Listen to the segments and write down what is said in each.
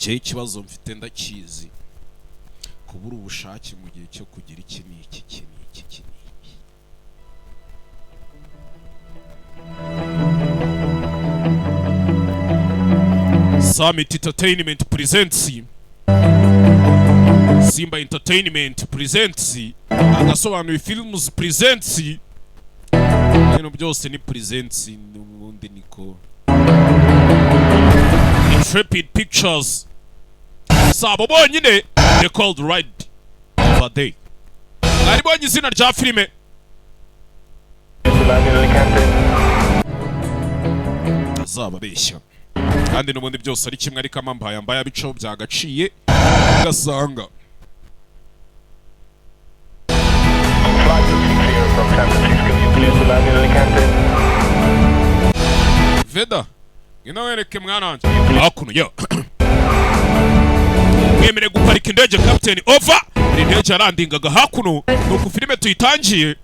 Njyewe ikibazo mfite ndakizi: kubura ubushake mu gihe cyo kugira iki n'iki, iki n'iki, iki n'iki. Summit Entertainment presents, Simba Entertainment presents, Agasobanuye Films presents. Ibintu byose ni presents n'ubundi niko. Intrepid Pictures sabo bonyine. The Cold Ride of a Day, mwari bonye izina rya filime. Azababeshya kandi n'ubundi byose ari kimwe, ariko amambaye mbaye abicaho byagaciye ugasanga Flight 260 from San Francisco, you cleared to land in Alicante. Veda, ngwino wereke mwana wanjye hakuno. Yo, mwemerewe guparika indege, captain, over. Iri ndege yarandingaga hakuno, nuko filime tuyitangiye.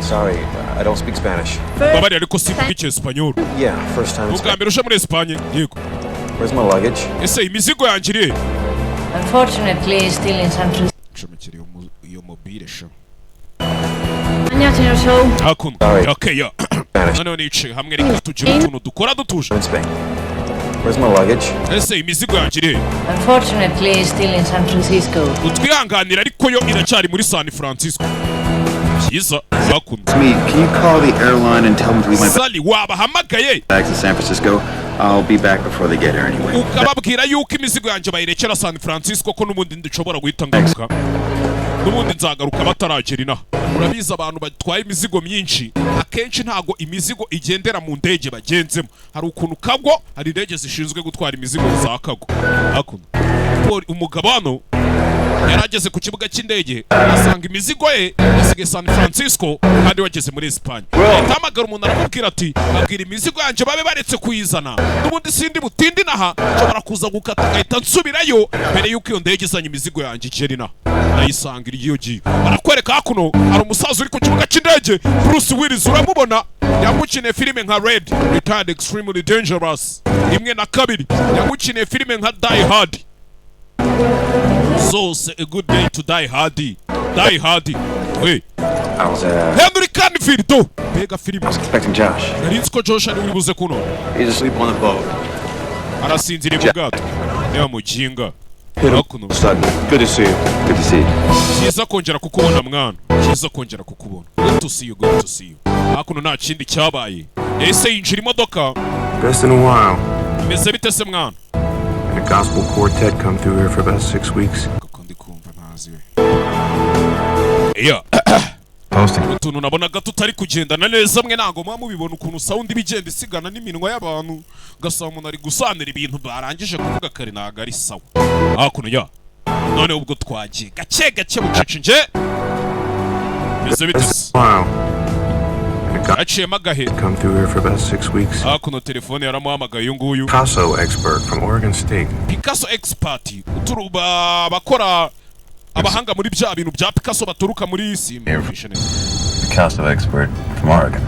Sorry, I don't speak Spanish. Babarira, ariko simvuga icyesipanyol. Yeah, first time in Ubwa Spain. mbere uje muri Esipanye? Yego. Where's my luggage? Ese imizigo yanjye iri he? Unfortunately, still in San Francisco. Ncomekera iyo mobile sha. Señor Show. Hakuno. Sorry. Okay, ya. Spanish. Noneho nicaye hamwe, reka tugire utuntu dukora dutuje. I'm in Spain. Where's my luggage? Ese imizigo yanjye iri he? Unfortunately, still in San Francisco. Utwihanganira, ariko yo iracyari muri San Francisco. Byiza, hakuno. Me, can you call the airline and tell them to leave my Sali, wabahamagaye bags in San Francisco? I'll be back before they get here anyway. ukababwira yuko imizigo yanjye bayirekera San Francisco, ko n'ubundi ndishobora guhita ngaruka, n'ubundi nzagaruka bataragera inaha. Urabizi, abantu batwaye imizigo myinshi akenshi ntago imizigo igendera mu ndege bagenzemo. Hari ukuntu cargo, hari indege zishinzwe gutwara imizigo za cargo. Hakuno umugabo hano yari ageze ku kibuga cy'indege, asanga imizigo ye yasigaye San Francisco kandi wageze muri Espagne. Ahita ahamagara umuntu, aramubwira ati: "Abwira imizigo yanjye babe baretse kuyizana, n'ubundi sindi butinde inaha, nshobora kuza gukata ngahita nsubirayo mbere y'uko iyo ndege izanye imizigo yanjye igera inaha ndayisanga iri." Iyo giye barakwereka hakuno hari umusaza uri ku kibuga cy'indege, Bruce Willis, uramubona, yagukiniye filime nka Red, Retired Extremely Dangerous rimwe na kabiri, yagukiniye filime nka Die Hard zose, A Good Day to Die Hard, Die Hard, hey. I was Henry Cavill do, mbega filime! I was expecting Josh. Nari nzi ko Josh ari uri buze kuno. He's asleep on the boat. Arasinziriye mu bwato, niba muginga hakuno. Sudden. Good to see you. Good to see you. Cyiza kongera kukubona mwana, cyiza kongera kukubona. Good to see you, good to see you. Hakuno nta kindi cyabaye, yahise yinjira imodoka. Best in a while. Bimeze bite se mwana? And a gospel quartet come through here for about 6 weeks. Kuko ndi kumva ntazi we iya. Posting. Utuntu nabonaga tutari kugendana neza, mwe ntabwo muba mubibona ukuntu sound iba igenda isigana n'iminwa y'abantu, ugasanga umuntu ari gusanira ibintu barangije kuvuga kare, ntabwo ari sawa. Hakuno ya none ubwo twagiye gake gake, bucece. Nje bimeze bite se? Wow. And a Haciyemo agahe. come through here for about 6 weeks. Hakuno telefone yaramuhamagaye uyu nguyu. Picasso expert from Oregon State. Picasso expert, abakora abahanga muri bya bintu bya Picasso baturuka muri simba. Picasso expert from Oregon.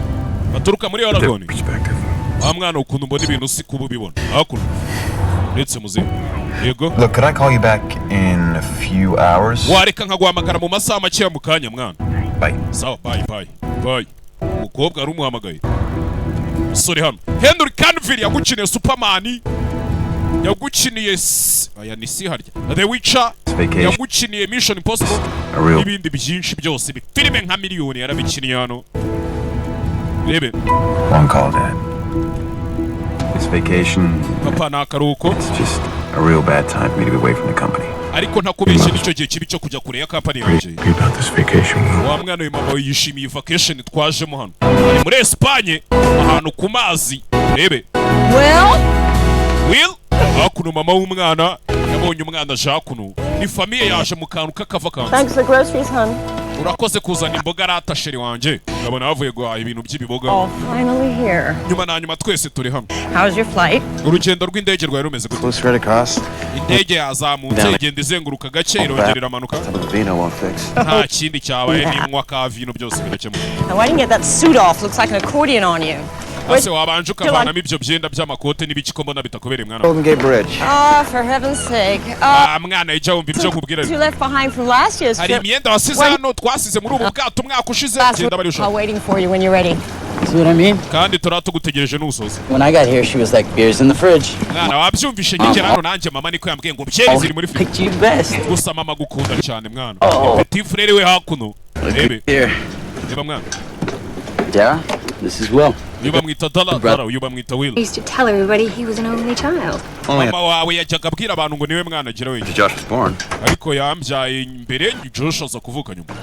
Baturuka muri Oregon. Perspective. Wa mwana, ukuntu mbona ibintu si kuba ubibona. Hakuno ndetse muze, yego. Look, could I call you back in a few hours? Wareka nkaguhamagara mu masaha makeya, mu kanya mwana? Bye. Sawa, bye bye bye. Umukobwa yari umuhamagaye. Umusore hano, Henry Cavill, yagukiniye Superman, yagukiniye aya ni si harya The Witcher, Vacation. yagukiniye Mission Impossible A real n'ibindi byinshi byose, filime nka miliyoni yarabikiniye hano, rebe. One call, Dad. This vacation, Papa, ni akaruhuko. it's just a real bad time for me to be away from the company. Ariko ntakubeshye, nicyo gihe kibi cyo kujya kure ya company yanjye. Happy about this vacation, Will. Wa mwana we, mama we yishimiye vacation twajemo hano. Ari muri Espagne, ahantu ku mazi, rebe. Well, Will, hakuno mama w'umwana yabonye umwana aje hakuno, ni famille yaje mu kantu k'akavakansi. Thanks for the groceries, hon. Urakoze kuzana imboga rata, chéri wanjye. Ndabona bavuye guhaha ibintu by'ibiboga. All finally here. Nyuma na nyuma twese turi hamwe. How's your flight? Urugendo rw'indege rwari rumeze gute? Flew straight across. Indege yazamutse, igenda izenguruka gake, irongera iramanuka. Top of the vino won't fix. Nta kindi cyabaye, ninywa ka vino byose birakemuka. Now, why didn't you get that suit off? Looks like an accordion on you. Ase wabanje ukavanamo ibyo byenda by'amakote n'ibiki ko mbona bitakubereye, mwana? Golden Gate Bridge. Oh, for heaven's sake. Ah mwana, ijya wumva ibyo nkubwira. You left behind from last year's Hari trip. imyenda wasize hano twasize muri ubu bwato umwaka ushize. Genda bari I'm ushaka. waiting for you when you're ready. See what I mean? Kandi turaba tugutegereje nusoza. When I got here, she was like, beer's in the fridge. Mwana, wabyumvishe? Ngigera hano nanjye mama niko yambwiye ngo byeri ziri muri firigo. Picked you best. Gusa mama agukunda cyane, mwana. Oh. Petit frère we hakuno, rebe. Here. Reba mwana. Dara, this is Will. Uyu bamwita Dara. Dara, uyu bamwita Will. I used to tell everybody he was an only child. Only Mama wawe yajyaga abwira abantu ngo niwe mwana agira wenyine. Josh was born. Ariko yambyaye mbere, Josh aza kuvuka nyuma.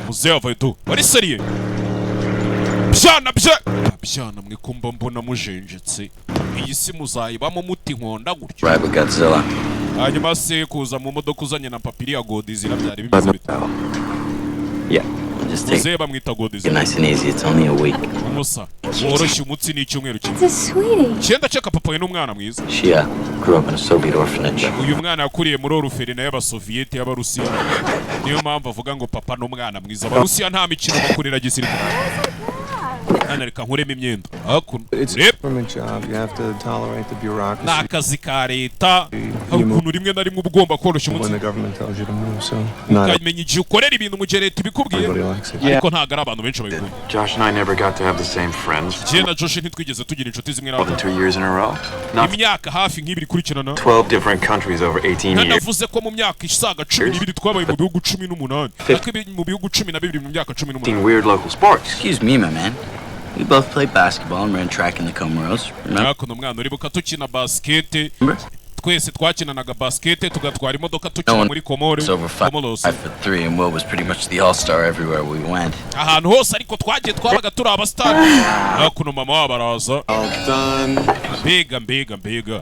Muzehe avayo tu wari sérieux. Byana bye byana mwe, kumba mbona mujenjetse, iyi si muzayibamo muti inkonda gutyo. Ride with Godzilla. Hanyuma se kuza mu modoka uzanye na papiri ya Godzilla byari bimeze bite? Yeah. Just take Muzehe bamwita it Godzilla. nice and easy. It's only a week. Umusa woroshye umutsi, ni icyumweru kimwe. It's a sweetie. Cyenda ceka papa we n'umwana mwiza. She grew up in a Soviet orphanage. Uyu mwana yakuriye muri orphelinat y'Abasoviyete, y'Abarusiya, niyo mpamvu avuga ngo papa n'umwana mwiza. Abarusiya nta mikino, bakurira gisirikare. Hano reka nkuremo imyenda hakuno. It's a Reba. government job. You have to tolerate the Ni bureaucracy akazi ka leta, hari ukuntu rimwe na rimwe uba ugomba koroshya when umutsi, the government tells you to move. So not ukamenya igihe ukorera ibintu mu gihe leta ibikubwiye. everybody likes it. Ariko ntabwo ari abantu benshi babikunda. Josh and I never got to have the same friends Jye na Josh ntitwigeze tugira inshuti zimwe more than na 2 years in a row. Not imyaka hafi nk'ibiri ikurikirana. 12 different countries over 18 years. Nanavuze ko mu myaka isaga 12 twabaye mu bihugu 18, ariko mu bihugu 12 mu myaka 18. Weird local sports. Excuse me, my man. We both played basketball and ran track in the Comoros. Remember? Hakuno mwana, uribuka tukina basikete? Twese twakinanaga basikete, tugatwara imodoka tukina muri Komore, was over 5, Comoros. 5'3", and Will was pretty much the all-star everywhere we went. Ahantu hose ariko twagiye twabaga turi abasitari. Hakuno mama wabo araza. Mbega mbega mbega!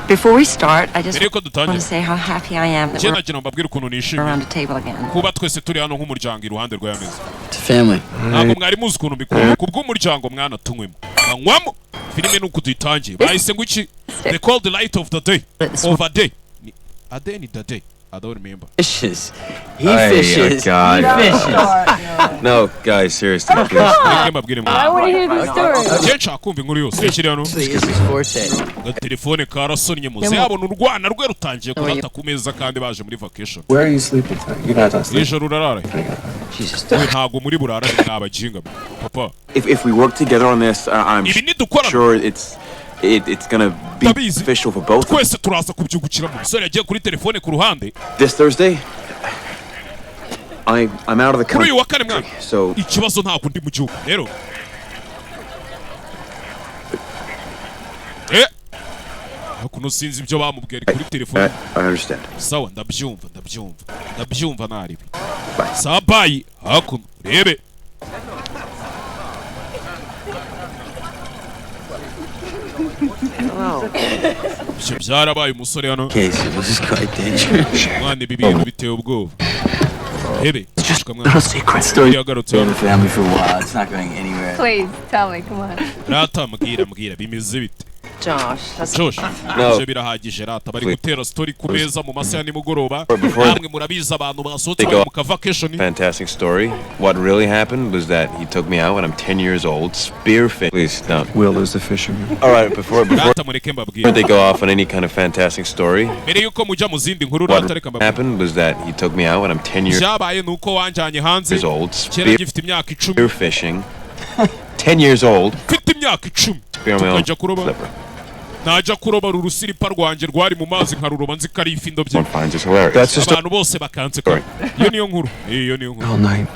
Before we start, I just Mbere yuko want dutangira, to say how happy I am that njye we're nagira ngo mbabwire ukuntu nishimiye around the table again. kuba twese turi hano nk'umuryango iruhande rw'aya meza. It's a family. Ntabwo mwari muzi ukuntu mbikunda ku bw'umuryango. Mwana, tunywemo, banywamo. Filime ni uku duyitangiye, bahise ngo iki? The Cold Light of the Day, of a Day. Ni a day, ni the day, I don't remember. Fishes. He Ay, fishes. God. He fishes. No, guys, seriously, please. Mureke mbabwire mwana. I want to hear the story. Njye nshaka kumva inkuru yose ikiri hano. Actually, is his forte. Agatelefone karasonnye, muze yabona urwana rwe rutangiye kurata ku meza kandi baje muri vacation. Where are you sleeping tonight? You're not sleeping. Nijoro urarara? Jesus. We ntabwo muri burarane mwabaginga papa. If we work together on this, I'm Ibi nidukorana sure it's gonna be Ndabizi. beneficial for both. Twese turaza kubyungukiramo. Umusore yagiye kuri telefone ku ruhande. This Thursday, I'm out of the Kuri uyu country, wa kane mwana, so ikibazo ntabwo ndi mu gihugu rero. Hakuno sinzi ibyo bamubwiye ari kuri telefone. I understand. Sawa, ndabyumva, ndabyumva, ndabyumva, naribi. Sawa, bye. Hakuno rebe. Ibyo byarabaye umusore hano. Case, it was quite dangerous. Mwana, ibi bintu biteye ubwoba. Rebe cishika mwana. Secret story. Yagarutse Been in hano. the family for a while. It's not going anywhere. Please tell me, come on. Rata mbwira, mbwira bimeze bite? Josh, that's Josh, No. ibyo birahagije rata. Bari gutera story ku meza mu masaha ya nimugoroba. Before- Namwe murabizi abantu basohotse They go- bari mu ka vacation. Fantastic story. What really happened was that he took me out when I'm 10 years old, spearfin. Please don't. Will is the fisherman. All right, before Rata mureke mbabwire. they go off on any kind of fantastic story, Mbere yuko mujya mu zindi nkuru, what rata reka mbabwire. happened was that he took me out when I'm 10 years Byabaye ni uko wanjyanye hanze old, kera ngifite imyaka 10. spearfishing. 10 years old, Mfite imyaka 10, spear my own tukajya kuroba. flipper. Najya kuroba urusiripa rwanjye rwari mu mazi, nkaruroba nzi ko ari ifi ndobye. One finds it hilarious. That's just Abantu bose bakanseka. Iyo niyo nkuru, iyo niyo nkuru. all night.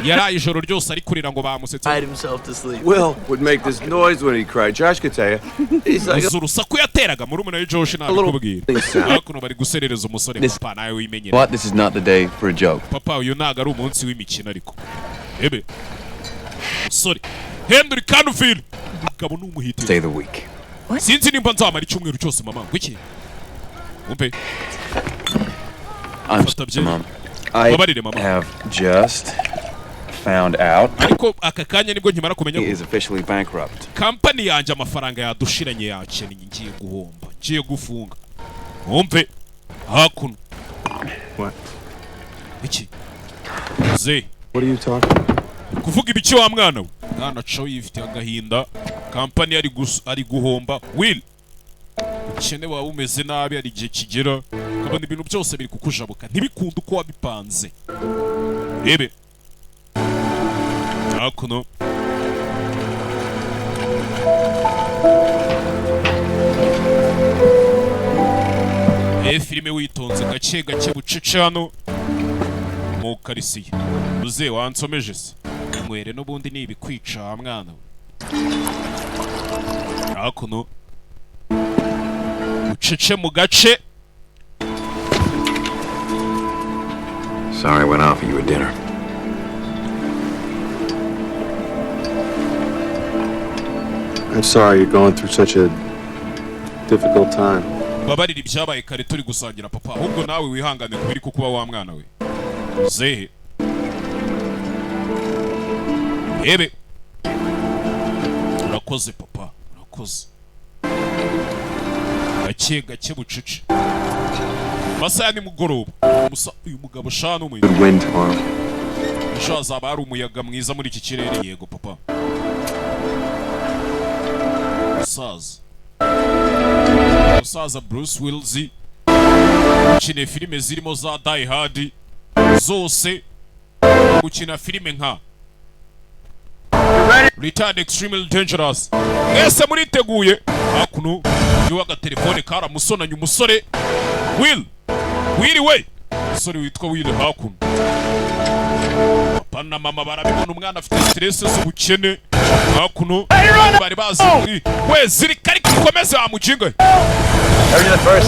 Yaraye ijoro ryose ari kurira ngo bamusetse. Hide himself to sleep. Will would make this noise when he cried. Josh could tell you. He's like Uzi urusaku yateraga murumuna we Josh nabikubwira. Hakuno bari guserereza umusore. Papa, nawe wimenyera. But this is not the day for a joke. Papa, uyu ntabwo ari umunsi w'imikino ariko ebe musore Henry Canfield umugabo ni umuhitiro. Stay the week. Sinzi nimba nzamara icyumweru cyose. Mama, ngo iki? Umpe. I'm Fata sorry, byeri. Mom. I Babarire, mama. have just found out Ariko aka kanya nibwo nkimara kumenya he ko is officially bankrupt. Kampani yanjye amafaranga yadushiranye, yakennye, ngiye guhomba, ngiye gufunga. Wumve hakuno. What? Iki ze? What are you talking about? Kuvuga ibiki wa mwana we? Mwana acaho yifitiye agahinda. Kampani ari guhomba. Will, ubukene buba bumeze nabi. Hari igihe kigera ukabona ibintu byose biri kukujabuka, ntibikunde uko wabipanze. Rebe hakuno. Filime witonze, gake gake, bucece. Hano mu karisiye uze wansomeje se nywere, n'ubundi ni ibikwica mwana we. Hakuno bucece mu gace. Sorry I went off at you at dinner. I'm sorry you're going through such a difficult time. Babarira ibyabaye kare turi gusangira, papa. Ahubwo nawe wihangane ku biri kukuba, wa mwana we. Zehe ebe, urakoze papa, urakoze. Gake gake, bucece, amasaha ya nimugoroba. Musa, uyu mugabo shana umuyaga. Good wind tomorrow. Ejo hazaba hari umuyaga mwiza muri iki kirere. Yego papa. Musaza, umusaza Bruce Willis ukina filime zirimo za Die Hard zose, gukina filime nka Retired Extremely Dangerous. Mwese muriteguye? Hakuno yuwa agatelefone karamusonanye umusore Will. Will we, umusore witwa Will hakuno. Papa na mama barabibona, umwana afite stress z'ubukene. Hakuno bari bazi we zirika, ariko ukomeze wa mujinga we.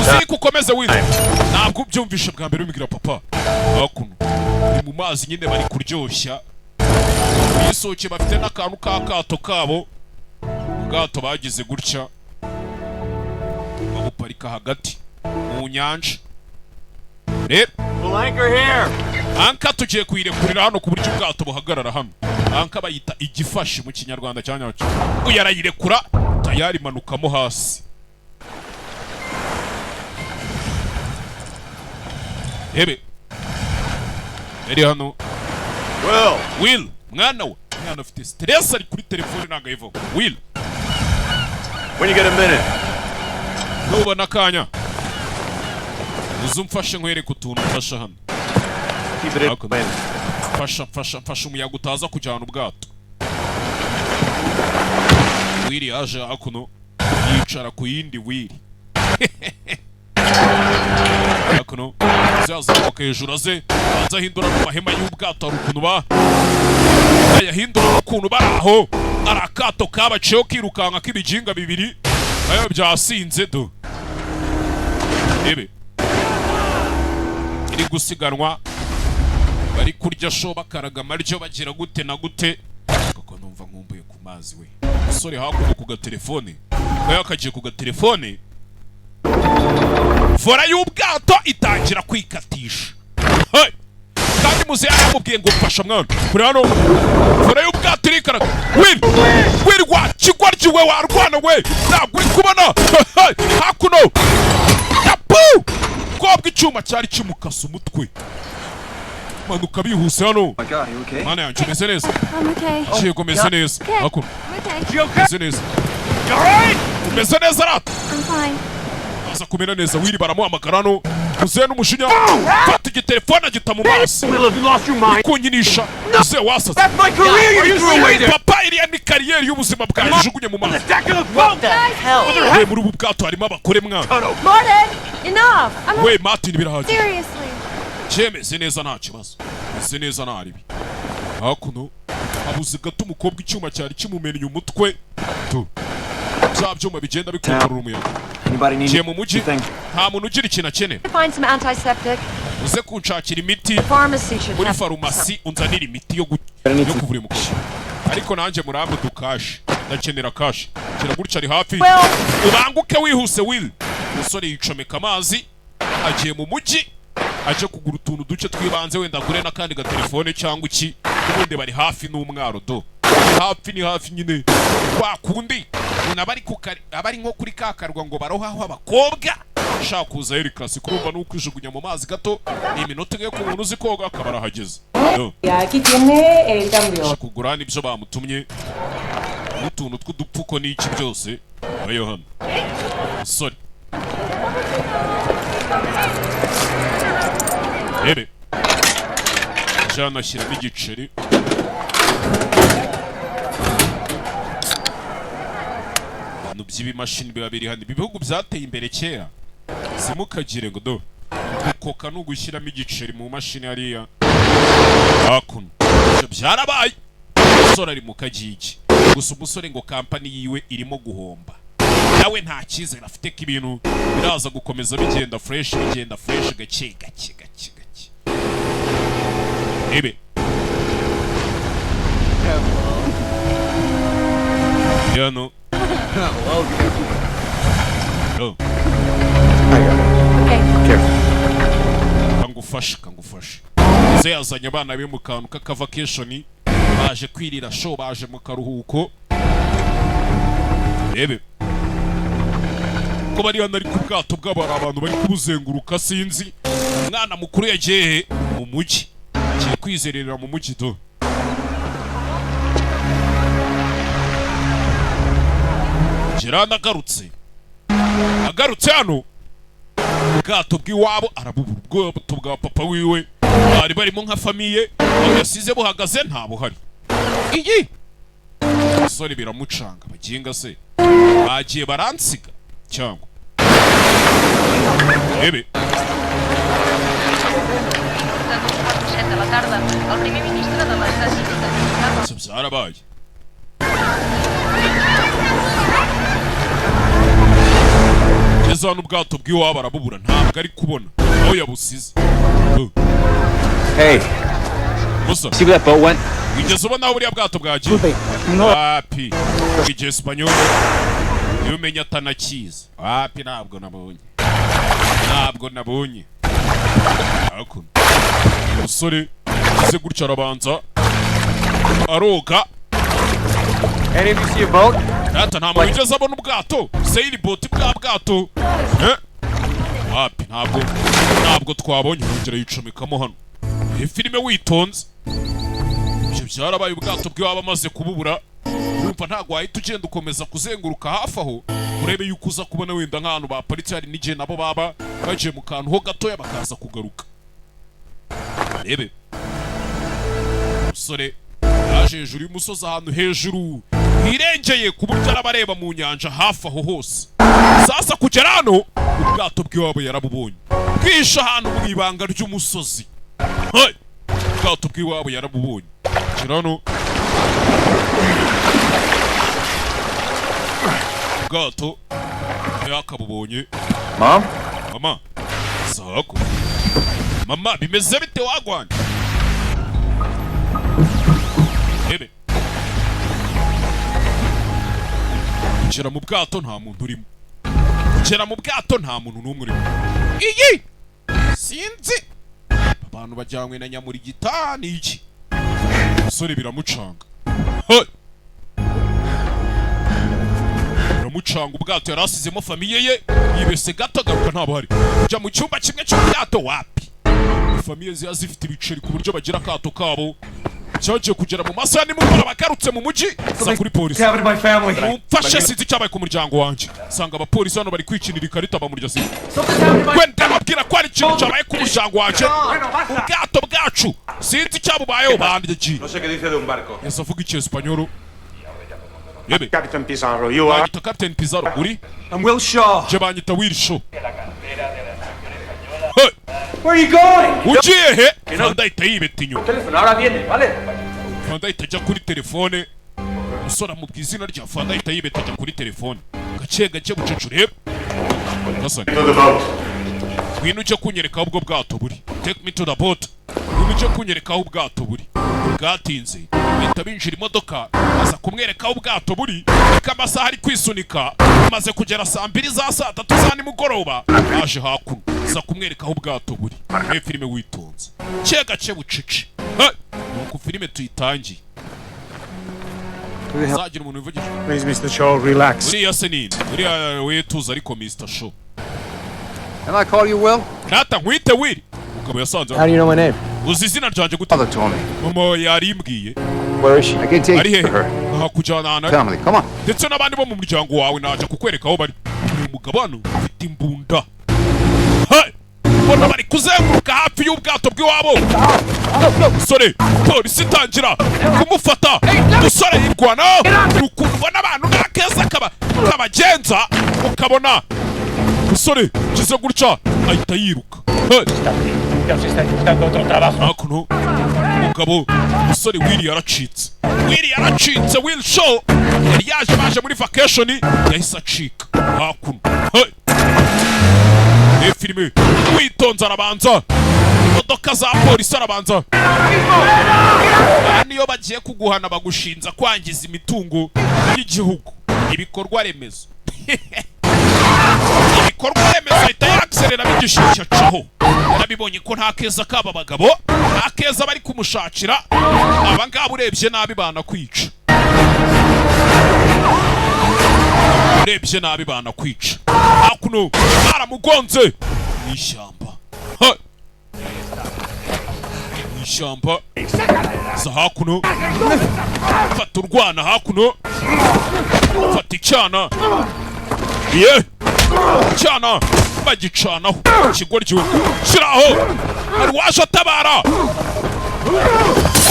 Uzirike ukomeze Will, ntabwo ubyumvishe bwa mbere ubibwira papa. Hakuno ni mu mazi nyine, bari kuryoshya bisohoke, bafite n'akantu k'akato kabo. Ubwato bagize gutya babuparika hagati mu nyanja. Rero We'll anchor here. Anchor tugiye kuyirekurira hano ku buryo ubwato buhagarara hano. Anchor bayita igifashi mu Kinyarwanda cya nyacyo. Uyu arayirekura, tayari imanukamo hasi. Rebe yari hano. Will. Will, mwana we. Mwana afite stress, ari kuri telefone ntabwo ayivaho. Will. When you get a minute. Nubona akanya uze umfashe nkwereke utuntu. Mfasha hano. Keep it in. Hakuno. Mfasha, mfasha, mfasha, umuyaga utaza kujyana ubwato. Will yaje hakuno yicara ku yindi. Will hakuno zazamuka hejuru, aze aza ahindura mu mahema y'ubwato. Hari ukuntu ba bayahindura, ukuntu bari aho. Ari akato kabaciyeho kirukanka k'ibiginga bibiri nayo byasinze do. Rebe iri gusiganwa, bari kurya sho, bakaraga amaryo, bagira gute na gute. Koko numva nkumbuye ku mazi we. Umusore hakuno ku gatelefone kayo kagiye ku gatelefone, volant y'ubwato itangira kwikatisha. Hey! Kandi muze yaramubwiye ngo mfasha mwana. Kuri hano volant y'ubwato irikaraga. Will, Will, wa kigwaryi we, warwana we, ntabwo uri kubona. Hey! Hakuno yapu kobwa icyuma cyari kimukasa umutwe, manuka bihuse hano. My God, you okay? Mana yanjye, umeze neza? I'm okay. Yego, umeze neza. Okay. Hakuno. I'm okay. Umeze neza, umeze neza rata. I'm fine. Aza kumera neza. Will baramuhamagara hano. Muzehe n'umushinya, fata igitelefone agita mu maso. Will, have you lost your mind? Kunyinisha muzehe, wasaze. That's my career you threw away there. Papa, iriya ni career y'ubuzima bwanjye ujugunye mu mazi. Deck of the boat. Hell. We, muri ubu bwato harimo abagore mwana. Martin, enough! I'm We Martin, birahagije. Seriously. Cyemeze neza, nta kibazo, meze neza, nta ribi. Hakuno habuze gato umukobwa icyuma cyari kimumennye umutwe tu, bya byuma bigenda bikontorora umuyaga. Anybody need Ngiye mu mujyi. anything? Nta muntu ugira ikintu akenera? Find some antiseptic. Uze kunshakira imiti. Pharmacy should Muri have farumasi unzanire imiti yo kuvura uyu mukobwa. Ariko nanjye murampe udukashi, ndakenera cash. Kira gutya, ari hafi. Will. Ubanguke wihuse Will. Umusore yicomeka amazi, agiye mu mujyi, aje kugura utuntu duke tw'ibanze, wenda agure n'akandi gatelefone cyangwa iki. Ubundi bari hafi n'umwaro do, ni hafi, ni hafi nyine. Kwa kundi umuntu aba ari ku aba ari nko kuri ka karwa ngo barohaho abakobwa. Ushaka kuza Eri Classic, urumva ni ukwijugunya mu mazi gato, ni iminota imwe ku muntu uzi koga akaba arahageze. Yo. Aquí tiene el cambio. Aje kugura n'ibyo bamutumye. N'utuntu tw'udupfuko n'iki byose ayo hano. Musore, rebe jana, ashyiramo igiceri. Ibintu by'ibimashini biba biri hano. Ibi bihugu byateye imbere kera, simukagire ngo do gukoka ni ugushyiramo igiceri mu mashini hariya hakuno. Ibyo byarabaye. Umusore ari mu kagigi gusa. Umusore ngo kampani yiwe irimo guhomba, nawe nta cyizere afite ko ibintu biraza gukomeza bigenda fresh, bigenda fresh gake gake gake gake. Ebe hano. Yo. Okay. Kangufashe, kangufashe. Ze yazanye abana be mu kantu k'akavacation, baje kwirira show, baje mu karuhuko. Rebe ko bari hano, ari ku bwato bwabo, hari abantu bari kubuzenguruka. Sinzi umwana mukuru yagiye he mu mujyi, agiye kwizerera mu mujyi do. Gerard agarutse, agarutse hano, ubwato bw'iwabo arabubura. Ubwato bwa papa wiwe bari barimo nka famille, aho yasize buhagaze nta buhari. Iyi umusore biramucanga, baginga se bagiye baransiga cyangwa ebe. De 6:15 de la tarda, el primer ministre de l'estat Ibyo byarabaye. Ngeze hano, ubwato bw'iwabo arabubura, ntabwo ari kubona aho yabusize. Hey, Musa. See where that boat went? Wigeze ubona aho buriya bwato bwagiye? Wapi. Igihe niyo umenya atanakizi. Wapi, ntabwo nabonye, ntabwo nabonye. Hakuno umusore ugize gutya arabanza aroga. Any of you see a boat? Data, nta muntu wigeze abona ubwato, sailboat, bwa bwato? Eh? Wapi, ntabwo twabonye. Yongera yicomekamo hano. Iyi filime witonze. Ibyo byarabaye. Ubwato bw'iwabo amaze kububura, urumva ntabwo wahita ugenda ukomeza kuzenguruka hafi aho urebe yuko uza kubona wenda nk'ahantu baparitse. Hari n'igihe nabo baba bagiye mu kantu ho gatoya bakaza kugaruka. Rebe umusore yaje hejuru y'umusozi, ahantu hejuru hirengeye ku buryo araba areba mu nyanja hafi aho hose. Sasa kugera hano, ubwato bw'iwabo yarabubonye bwishe ahantu mu ibanga ry'umusozi. Hey! Ubwato bw'iwabo yarabubonye. Kugera hano, ubwato yakabubonye. Mom? Mama, sako mama, bimeze bite wagwana? Ebe kugera mu bwato nta muntu urimo, kugera mu bwato nta muntu n'umwe urimo. Iyi sinzi abantu bajyanywe na nyamurigita ni iki. Umusore biramucanga. Hey! Biramucanga. Ubwato yari asizemo famille ye, yibese gato agaruka nta buhari. Kujya mu cyumba kimwe cy'ubwato, wapi. Famille ziba zifite ibiceri ku buryo bagira akato kabo. Cyagiye kugera mu masaha ya nimugoroba, agarutse mu mujyi, za kuri polisi. Happened to my family. Mumfashe, sinzi icyabaye ku muryango wanjye. Sanga abapolisi hano bari kwikinira ikarita, bamurya zimwe. Wenda ndababwira ko hari ikintu cyabaye ku muryango wanjye. Ubwato bwacu sinzi icyabubayeho, bandyagiye. No sé qué dice de un barco. Yasa avuga icyesipanyoro. Yebe. Captain Pizarro, you are. Banyita Captain Pizarro, uri? I'm Will Shaw. Je banyita Will Shaw. Hey! Where are you going? Ugiye he? Fanda ahita yibeta inyuma. Teléfono, ahora viene, ¿vale? Fanda ahita ajya kuri telefone. Umusore amubwira izina rya Fanda, ahita yibeta ajya kuri telefone gake gake, bucece. Urebe Gasani. To the boat. Ngwino ujye kunyereka aho ubwo bwato buri. Take me to the boat. Ngwino ujye kunyereka aho ubwato buri. Bwatinze, bahita binjira imodoka, aza kumwereka aho ubwato buri. Ariko amasaha ari kwisunika, amaze kugera saa 2 za saa 3 za nimugoroba, aje hakuno aza kumwereka aho ubwato buri. Reba filime witonze ke gake, bucece. Hey! Nuko filime tuyitangiye, uzagira umuntu wivugisha. Please, Mr. Shaw, relax. Uriya se ninde uriya? We tuzi ariko, Mr. Shaw. Can I call you Will? Rata nkwite Will. Mugabo yasanze. How do you know my name? Uzi izina ryanjye gute? Mother told me. Mama yarimbwiye. Where is she? I can take Ari hehe? her. Nakujyana ahantu ari. Family, come on. Ndetse n'abandi bo mu muryango wawe najya kukwereka aho bari. Uyu mugabo hano ufite imbunda. Hey! Mbona bari kuzenguruka hafi y'ubwato bw'iwabo. Musore, polisi itangira kumufata. Musore yirwanaho. Ni ukuntu ubona abantu nta keza kaba kabagenza, ukabona musore kize gutya ahita yiruka. Hey! Hakuno umugabo, umusore Willy yaracitse. Willy yaracitse. Will Shaw yari yaje, baje muri vacation, yahise acika hakuno. Hey! Ni filime witonze. Arabanza imodoka za polisi, arabanza. Aha niyo bagiye kuguhana, bagushinza kwangiza imitungo y'igihugu, ibikorwa remezo. Ibikorwa remezo ahita yakiserera bigishyushya, acaho. Yarabibonye ko nta keza k'aba bagabo, nta keza bari kumushakira aba ngaba. Urebye nabi banakwica, urebye nabi banakwica. Hakuno baramugonze mu ishyamba. Ha! Mu ishyamba za hakuno, fata urwana hakuno, fata icyana ye, cyana bagicanaho ikigoryi shyiraho. Hari uwaje atabara.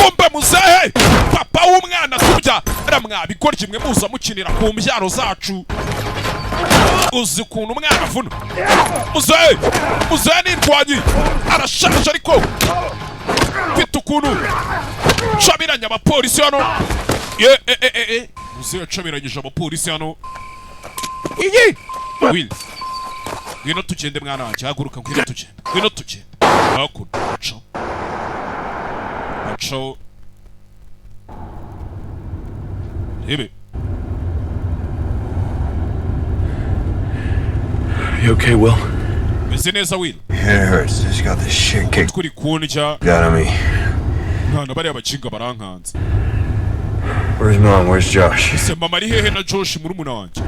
Kumbe muzehe, papa w'umwana tubya aramwabigoryi mwe muza mukinira ku mbyaro zacu. Uzi ukuntu umwana avuna? Muzehe, muzehe nirwanyi, arashaje ariko mfite ukuntu ncabiranya abapolisi hano. Ye e e e e, muzehe yacabiranyije abapolisi hano. Iyi Will, ngwino tugende mwana wanjye, haguruka, ngwino tugende, ngwino tugende. Hakuno acaho, acaho rebe. You okay, Will? Meze neza, Will? Yeah, it hurts. Just got the shit kicked Turi kundya. out of me. Mwana, bariya bakinga barankanze. Where's Mom? Where's Josh? Ese mama ari hehe na Josh murumuna wanjye?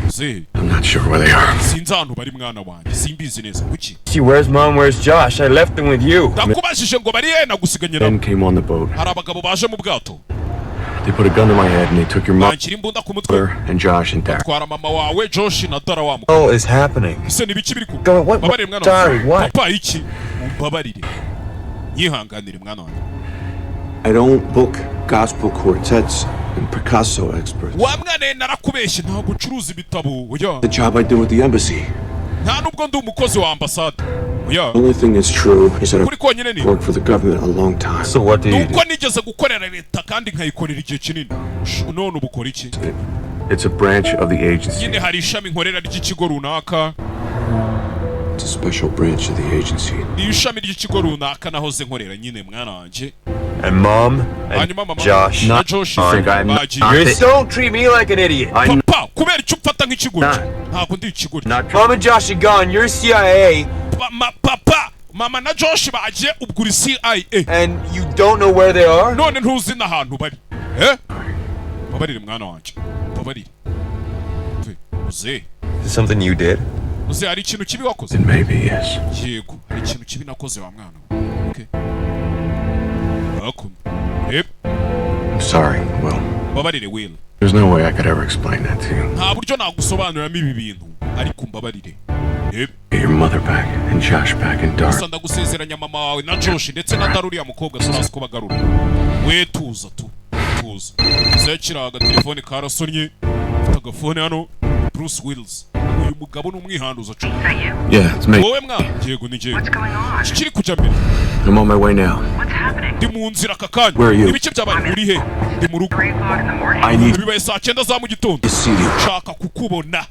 Muzehe. I'm not sure where they are. Sinzi ahantu bari mwana wanjye, simbizi neza. Kuki? See, where's Mom? Where's Josh? I left them with you. Ndakubajije ngo bari hehe, nagusiganye nabo. Men came on the boat. Hari abagabo baje mu bwato. They put a gun to my head and they took your Banshyira imbunda ku mutwe. mother and Josh and Darren. Twara mama wawe, Josh na Dara wa mukobwa. What is happening? Ese ni ibiki biri ku Go, what- Mbabarire mwana Sorry, wanjye. what? Papa, iki? Umbabarire, nyihanganire mwana wanjye. I don't book gospel quartets and Picasso experts. Wa mwana we, narakubeshye, ntabwo ucuruza ibitabo, oya. The job I do with the embassy. Nta nubwo ndi umukozi wa ambasade, oya. The only thing that's true is that Kuri konyine ni I worked for the government a long time. So what do you do? Nuko nigeze gukorera leta kandi nkayikorera igihe kinini. None ubu ukora iki? It's a branch of the agency. Nyine hari ishami nkorera ry'ikigo runaka. It's a special branch of the agency. Ni ishami ry'ikigo runaka nahoze nkorera nyine mwana wanjye. And Mom and Hanyuma mama Josh. na Josh Think I'm bagiye. You don't treat me like an idiot. Papa, kubera icyo umfata nk'ikigoryi? Ntabwo ndi ikigoryi. Mom and Josh are gone. You're CIA, Papa, mama na Josh bagiye, ubwo uri CIA. And you don't know where they are? None ntuzi n'ahantu bari. Eh, babarire mwana wanjye, babarire. Uze. Is it something you did? Uze, hari ikintu kibi wakoze? Then maybe yes. Yego, hari ikintu kibi nakoze wa mwana we. Okay, hakuno. Yep. I'm sorry, Will. Mbabarire, Will. There's no way I could ever explain that to you. Nta buryo nagusobanuriramo ibi bintu, ariko mbabarire. Yep. Get your mother back and Josh back and Gusa Dar. ndagusezeranya, mama wawe na Josh ndetse na Dara uriya mukobwa turazi ko bagarura. We tuza tu, tuza. Zekira agatelefone karasonnye. Ufite agafone hano. Bruce Willis, uyu mugabo ni umwihanduza cyane. Yeah, it's me. Wowe mwana? Yego, ni njyewe. Iki kiri kujya mbere? I'm on my way now. Ndi mu nzira aka kanya. Where are you? Ibice byabaye uri he? Ndi mu rugo. I need Bibaye saa 9 za mu gitondo. to see you. Nshaka kukubona.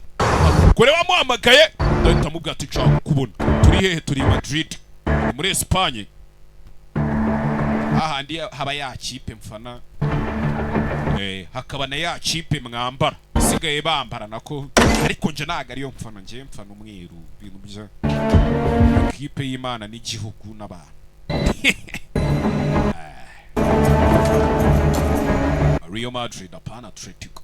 Umugore wamuhamagaye, ndahita mubwira ati nshaka kukubona. Turi hehe? Turi i Madrid. Ni muri Espagne, hahandi haba ya kipe mfana, hakaba na ya kipe mwambara, basigaye bambara nako, ariko nje ntabwo ariyo mfana. Njye mfana umweru, ibintu bya kipe y'Imana n'igihugu n'abantu. Real Madrid, apana Atletico.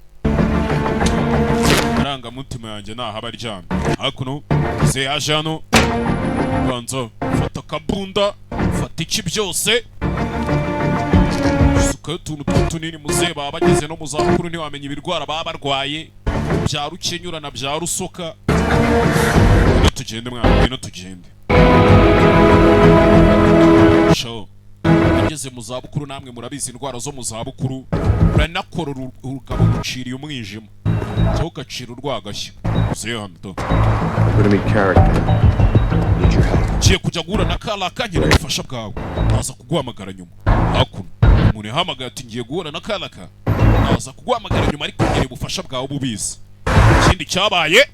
Amarangamutima yanjye ntaho aba aryamye. Hakuno ze yaje hano, banza fata akabunda, fata iki byose, suka. Gusukayo utuntu tw'utunini. Muzehe baba bageze no mu zabukuru, ntiwamenya ibirwara baba barwaye bya rukenyura na bya rusoka. Ngwino tugende mwana, ngwino tugende. Sho ageze mu zabukuru, namwe murabizi indwara zo mu zabukuru. Uranakorora urugabo guciriye umwijima cyangwa ugacira urwagashya. Muzehe hano to. I'm gonna meet Carrick. Need your help. Ngiye kujya guhura na Karaka, nkeneye ubufasha bwawe, naza kuguhamagara nyuma. Hakuno umuntu yahamagaye ati: "Ngiye guhura na Karaka, naza kuguhamagara nyuma, ariko nkeneye ubufasha bwawe bubizi." Ikindi cyabaye,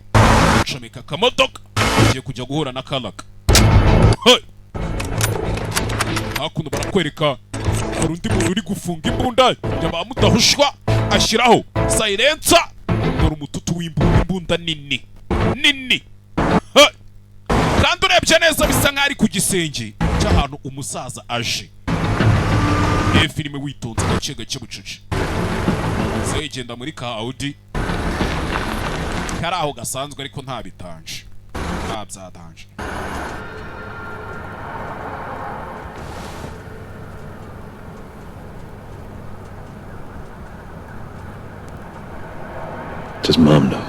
ncomeka akamodoka, ngiye kujya guhura na Karaka. Hey! Hakuno barakwereka hari undi muntu uri gufunga imbunda ya ba mudahushwa, ashyiraho silencer. Dore umututu w'imbunda, imbunda nini nini. Hey! Kandi urebye neza bisa nk'aho ari ku gisenge cy'ahantu umusaza aje. Reba filime witonze, gake gake, bucece. Zegenda muri ka Audi kari aho gasanzwe, ariko nta bitanje, nta byatanje. Does Mom know?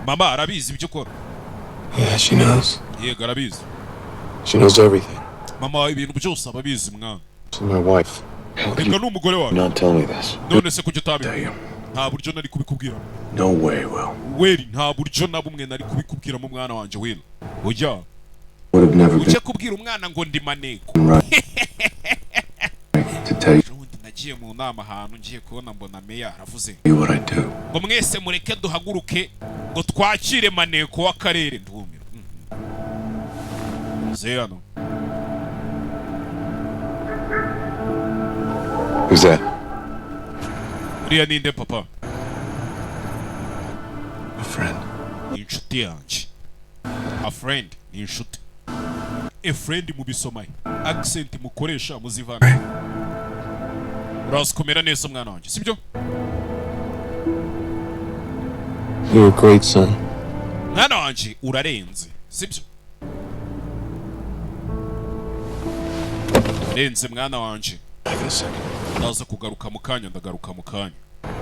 Mama arabizi ibyo ukora? Yeah, she knows. Yego, arabizi. She knows everything. Mama wawe ibintu byose aba abizi mwana. She's my wife. Reka ni umugore wawe. Not tell me this. None se kuki utabimenya? Nta buryo nari kubikubwira. No way, Will. Will, nta buryo na bumwe nari kubikubwiramo mwana wanjye Will, ujya Would have never been ujye kubwira umwana ngo ndi maneko. right to tell Ejo bundi nagiye mu nama ahantu, ngiye kubona mbona meya aravuze you what I do. ngo: "Mwese mureke duhaguruke ngo twakire maneko w'akarere." Ndumirwa. Ze hano. Who's that? Uriya ninde, papa? A friend. Ni inshuti yanjye. A friend, ni inshuti. A friend mubisoma he? Accent mukoresha muzivana. Uraza kumera neza mwana wanjye, sibyo? You're a great son. Mwana wanjye, urarenze, sibyo? Urarenze mwana wanjye. Back in a second. Ndaza kugaruka mu kanya, ndagaruka mu kanya.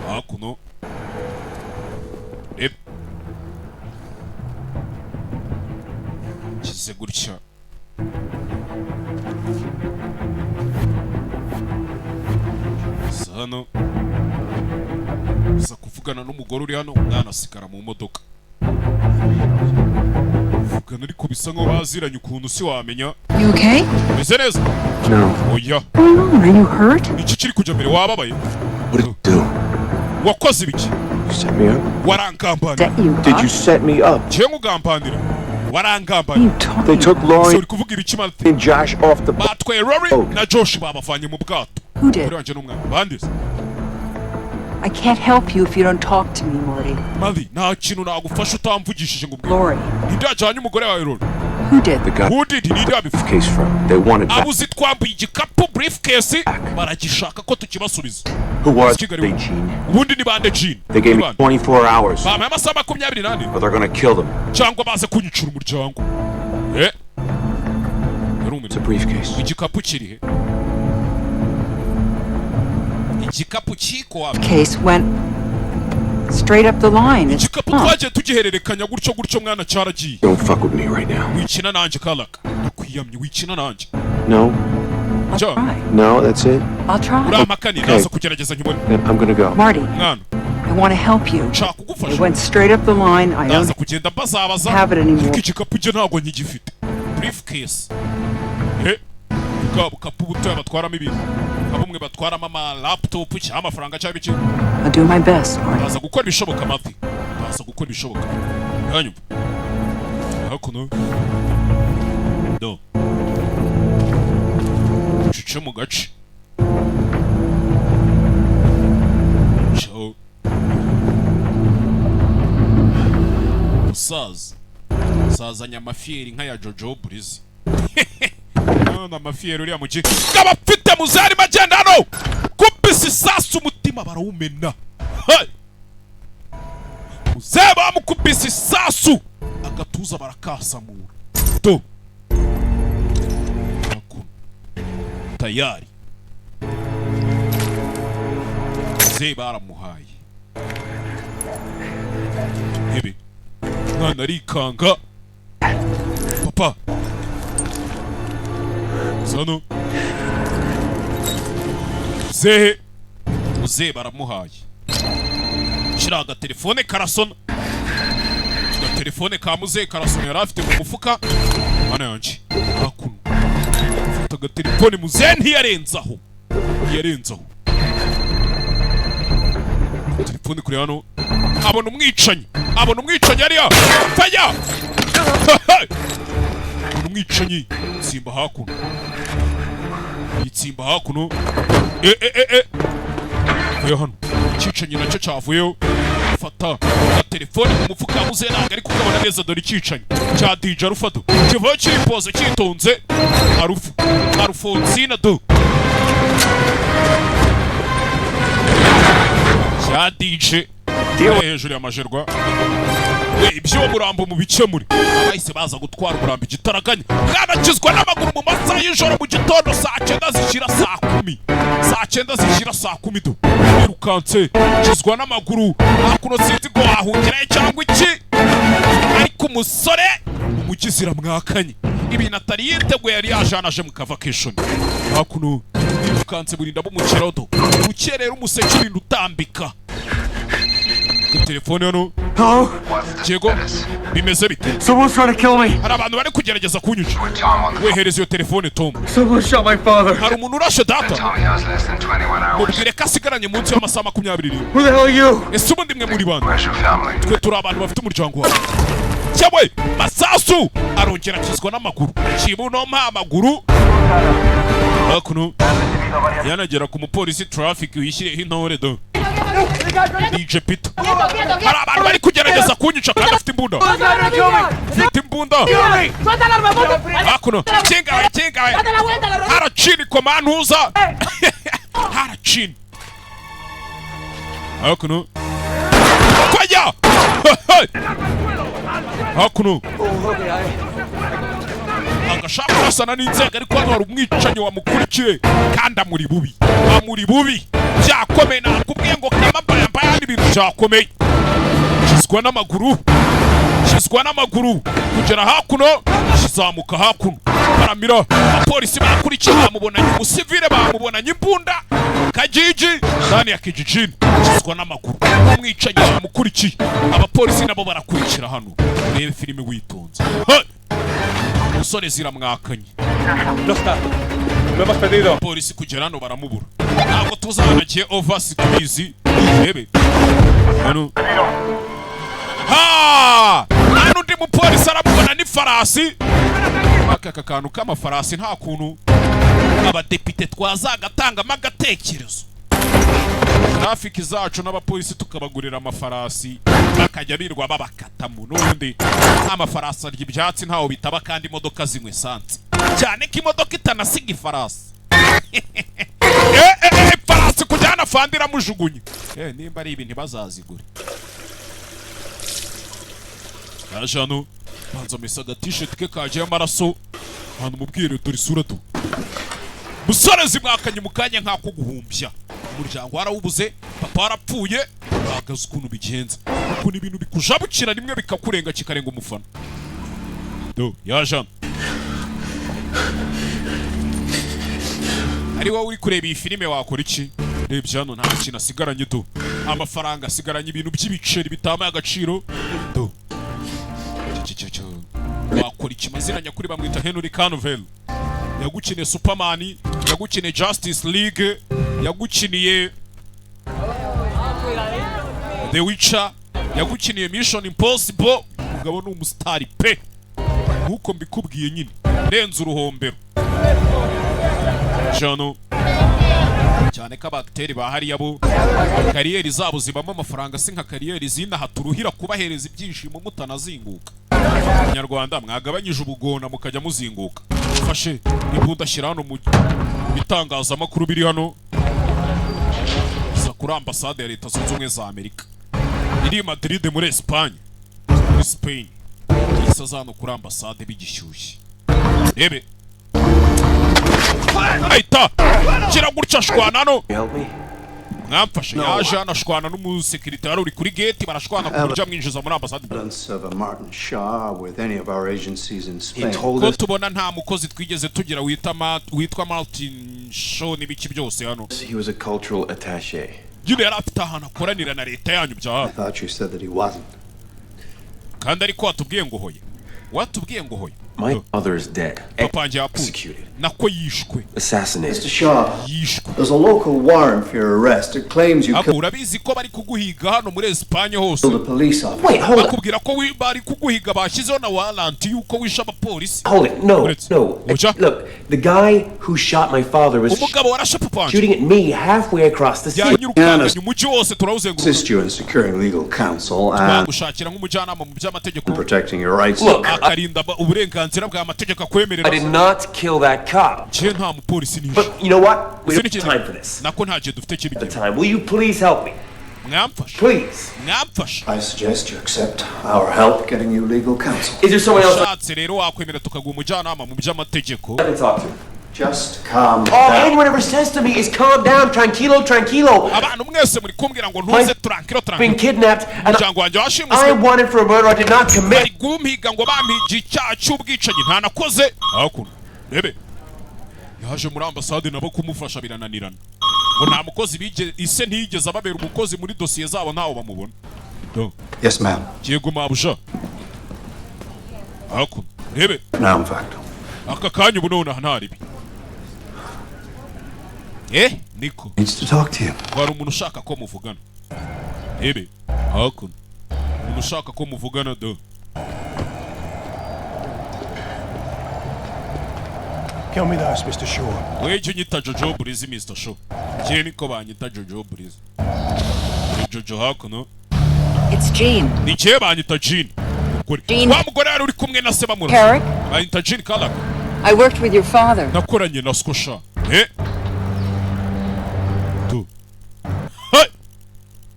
Hakuno reba kize gutya. Gusa hano gusa kuvugana n'umugore uri hano, umwana asigara mu modoka vugana, ariko bisa nkaho baziranye ukuntu si wamenya. You okay? Umeze neza? No. Oya. What's going on? Are you hurt? Iki kiri kujya mbere, wababaye? What did you do? Wakoze ibiki? You set me up? Warangambanira? Set you Did up? you set me up? Njyewe nkugambanira? Warangambanira? They took Se Laurie uri kuvuga ibiki, Martin? and Josh off the boat. Batwaye Rory na Josh, babavanye mu bwato. Who did? Umugore wanjye n'umwana bandize. I can't help you if you don't talk to me, Marty. Mali, nta kintu nagufasha utamvugishije ngo ubwire. Lori, Ninde yajyanye umugore wawe Rory? who did? The guy Who did? Ninde wabifite? case from. They wanted back. Abuzi twambuye igikapu, briefcase, baragishaka ko tukibasubiza. Who are Kigali. they, Gene? Ubundi ni bande, Gene? They gave Ni me bande? 24 hours, Bampaye amasaha 24 or they're gonna kill them. cyangwa baze kunyicira umuryango. Eh, yarumiwe. It's a briefcase. Igikapu kiri he? Igikapu kiko wapi? Case went straight up the line. It's Igikapu gone. twagiye tugihererekanya gutyo gutyo mwana, cyaragiye. Don't fuck with me right now. Wikina nanjye Karaka, ndakwiyamye, wikina nanjye. No, I'll John. try. no, that's it. I'll try. Urampakani? Okay. Naza kugerageza nkibone. Then I'm gonna go. Marty, Mwana, I want to help you. nshaka It kugufasha. went straight up the line. I Ndaza don't kugenda mbazabaza, have it anymore. ariko igikapu cye ntabwo nkigifite, briefcase. He bwa bukapu butoya batwaramo ibintu, nka bumwe batwaramo ama laptop cyangwa amafaranga cyangwa ibiki. I'll do my best, Marty. Ndaza gukora ibishoboka Marty, ndaza gukora ibishoboka. Hanyuma hakuno do cuce mu gace. Ciao. Musaza sazanye amafiyeri nk'aya Jojo Burizi. None amafiyeri uriya mugi kaba afite muzari magenda hano kubisa isasu umutima barawumena. Hey! Muzehe bamukubise isasu, agatuza barakasamura do. Hakuno tayari. Muzehe baramuhaye ntebe, umwana arikanga. Papa sano muzehe, muzehe baramuhaye. Shyira agatelefone karasona, agatelefone ka muzehe karasona, yari afite mu mufuka. Mana yanjye, hakuno fata agatelefone, muzehe ntiyarenzaho, ntiyarenzaho telefone. Kure hano abona umwicanyi, abona umwicanyi hariya. Faya, abona umwicanyi, tsimba hakuno, yitsimba hakuno. E e e e, vuye hano, icyicanyi nacyo cyavuyeho. Fata agatelefone mu mufuka, muzehe ntabwo ari kukabona neza. Dore icyicanyi cya DJ Alfado kivaho kiripoze, cyitonze. Arufu Alfonsina do cya DJ ari hejuru y'amajerwa we. Iby'uwo murambo mubikemure. Abahise baza gutwara umurambo igitaraganya, bwanakizwa n'amaguru mu masaha y'ijoro, mu gitondo saa 9 zishyira saa 10, saa 9 zishyira saa 10 do wirukanse kizwa n'amaguru hakuno. Sinzi ngo wahungirayo cyangwa iki, ariko umusore umugi ziramwakanye, ibintu atari yiteguye. Yari yajanaje mu kavacation hakuno, yirukanse burinda bumukeraho do urukerera, umuseke ibintu utambika telefone hano. Yego, bimeze bite? Someone's trying to kill me. Hari abantu bari kugerageza kunyica. Wehereza iyo telefone, Tom. Someone shot my father. Hari umuntu urashe data. Mubwire ko asigaranye munsi y'amasaha 24. Who the hell are you? Ese ubundi mwe muri bande? Twe turi abantu bafite umuryango wawe cyewe. Masasu arongera akizwa n'amaguru, kibuno mpa amaguru hakuno, yanagera ku mupolisi traffic wishyireho intore do. DJ Peter, hari abantu bari kugerageza kunyica kandi afite imbunda, afite imbunda hakuno. Kingawe, kingawe, haracini komantuza, haracini hakuno, kwajya hakuno agashaka kurasana n'inzego, ariko hano hari umwicanyi wamukurikiye kandi amuri bubi, amuri bubi byakomeye. Nakubwiye ngo kamambayambaya n'ibintu byakomeye. Kizwa n'amaguru, kizwa n'amaguru kugera hakuno, kizamuka hakuno, baramira abapolisi barakurikiye, bamubonanye umusivile, bamubonanye imbunda kajiji ndani ya kijijini. Kizwa n'amaguru, umwicanyi bamukurikiye, abapolisi nabo barakurikira hano. Urebe filime witonze. Hey! Umusore ziramwakanye. Lo hemos perdido. Polisi kugera hano baramubura, ntabwo tuzanagiye ovasi tubizi. Urebe hano, ha hano undi mupolisi aramubona n'ifarasi. Aka kantu k'amafarasi, nta kuntu abadepite twazagatangamo agatekerezo, traffic zacu n'abapolisi tukabagurira amafarasi bakajya birwa babakatamo? N'ubundi amafarasi arya ibyatsi, ntaho bitaba, kandi imodoka zinywa esanse, cyane ko imodoka itanasiga ifarasi. Ifarasi kujyana fandi iramujugunya. Nimba ari ibintu ntibazazigure. Yaje hano, banza amesa agatisheti ke kagiye amaraso ahantu. Mubwire dore isura tu musore zimwakanye mu kanya nk'ako guhumbya. Umuryango warawubuze, papa warapfuye, bahagaze ukuntu bigenza, ukuntu ibintu bikujabukira rimwe bikakurenga, kikarenga umufana do. Yaje hano, ari wowe uri kureba iyi filime wakora iki? Rebye hano, nta kintu asigaranye do, amafaranga asigaranye ibintu by'ibiceri bitamaye agaciro do. Cyo, cyo, cyo. Wakora iki? Mazina nyakuri bamwita Henry Cavill, yagukiniye Superman, yagukiniye Justice League, yagukiniye The Witcher, yagukiniye Mission Impossible. Umugabo ni umusitari pe, nkuko mbikubwiye nyine, renze uruhombero jano, cyane ko abakiteri ba hariya bo kariyeri zabo zibamo amafaranga, si nka kariyeri zinaha turuhira kubahereza ibyishimo mutanazinguka. Abanyarwanda mwagabanyije ubugona mukajya muzinguka. Fashe imbunda, ashyira hano mu bitangazamakuru biri hano, za kuri ambasade ya Leta Zunze Ubumwe za Amerika iri i Madrid muri Espagne, muri Spain. Yahise aza hano kuri ambasade bigishyushye, rebe ahita kira gutya, ashwana hano. You help me? Mwamfashe. No. Yaje hano ashwana n'umusekirite wari uri kuri gate, barashwana ku buryo amwinjiza muri ambasade. Evidence of a Martin Shaw with any of our agencies in Spain. Ko tubona nta mukozi twigeze tugira witwa Martin Shaw n'ibiki byose hano. He was a cultural attaché. Nyine yari afite ahantu akoranira na leta yanyu bya I hafi. thought you said that he wasn't. Kandi ariko watubwiye ngo hoye, watubwiye ngo hoye. My father is dead. Papa wanjye yapfuye. Executed. Nako yishwe. Assassinated. Mr. Shaw, Yishwe. there's a local warrant for your arrest. It claims you Ako urabizi ko bari kuguhiga hano muri Espagne hose. killed a police officer. Wait, hold on. Bakubwira ko bari kuguhiga, bashyizeho na warrant yuko wishe abapolisi. Hold it. No, no. Oja. Look, the guy who shot my father was Umugabo warashe papa wanjye shooting at me halfway across the city. yanyirukanganye umujyi wose turawuzenguruka. Assist you in securing legal counsel and Twagushakira nk'umujyanama mu by'amategeko protecting your rights. Look, akarinda uburenganzira bwa mategeko akwemerera. I did not kill that cop. Njye nta mupolisi nishe. But you know what? We Ese don't ni have time for this. Nako nta gihe dufite The cy'ibigero. time. Will you please help me? Mwamfasha. Please. Mwamfasha. I suggest you accept our help getting you legal counsel. Is there someone else Ushatse rero wakwemera tukaguha umujyanama mu by'amategeko. I can talk to? Just calm All down. anyone ever says to me is calm down, tranquilo, tranquilo. Abantu mwese muri kumbwira ngo ntuze, tranquilo, Been tranquilo. kidnapped and Umuryango wanjye washimuswe. I wanted for a murder I did not commit. Bari kumpiga ngo bampige icyaha cy'ubwicanyi ntanakoze. Hakuno rebe, yaje muri ambasade nabo kumufasha birananirana, ngo nta mukozi bige ise ntiyigeze ababera umukozi muri dosiye zabo, ntawo bamubona. Do. Yes, ma'am. Yego mabuja. Hakuno rebe. Now, in fact. Aka kanya ubu nonaha ntaribi niko. Needs to talk to you. Ngo hari umuntu ushaka ko muvugana. Rebe hakuno, umuntu ushaka ko muvugana do. Kill me those, Mr. Shaw. Wewe unyita Jojo Breezy, Mr. Shaw. Njye niko banyita, Jojo Breezy. Ni Jojo hakuno. It's Jean. Ni njye, banyita Jean. Mugore. Jean. Wa mugore yari uri kumwe na se bamurasa. Carrick? Banyita Jean Carrick. I worked with your father. Nakoranye na Skosha. Tu. Hey!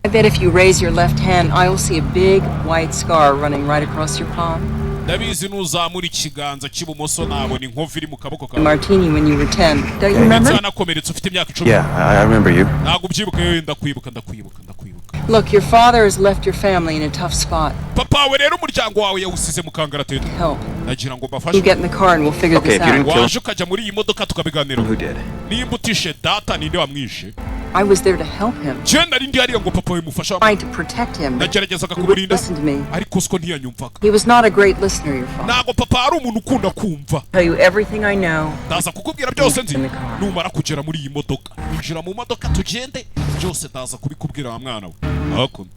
I bet if you raise your left hand, I will see a big white scar running right across your palm. Ndabizi nuzamura ikiganza cy'ibumoso nabona inkovu iri mu kaboko kawe. Martini when you were 10. Don't you Ndetse remember? wanakomeretse ufite imyaka 10. Yeah, I remember you. Ntabwo ubyibuka? Yewe, ndakwibuka, ndakwibuka, ndakwibuka. Look, your father has left your family in a tough spot. Papa wawe rero umuryango wawe yawusize mu kangaratete. Help. Nagira ngo mbafashe. You get in the car and we'll figure Okay, this if you out. didn't kill Waje ukajya muri iyi modoka tukabiganiraho. Who did? Nimba utishe data, ninde wamwishe? I was there to help him, Njye nari ndi hariya ngo papa we mufasha. trying to protect him. But Nageragezaga he wouldn't kumurinda, listen to me. ariko siko ntiyanyumvaga. He was not a great listener, your father. Ntabwo papa ari umuntu ukunda kumva. Tell you everything I know. Ndaza kukubwira byose nzi numara kugera muri iyi modoka. Injira mu modoka tugende, byose ndaza kubikubwira wa mwana we. Hakuno.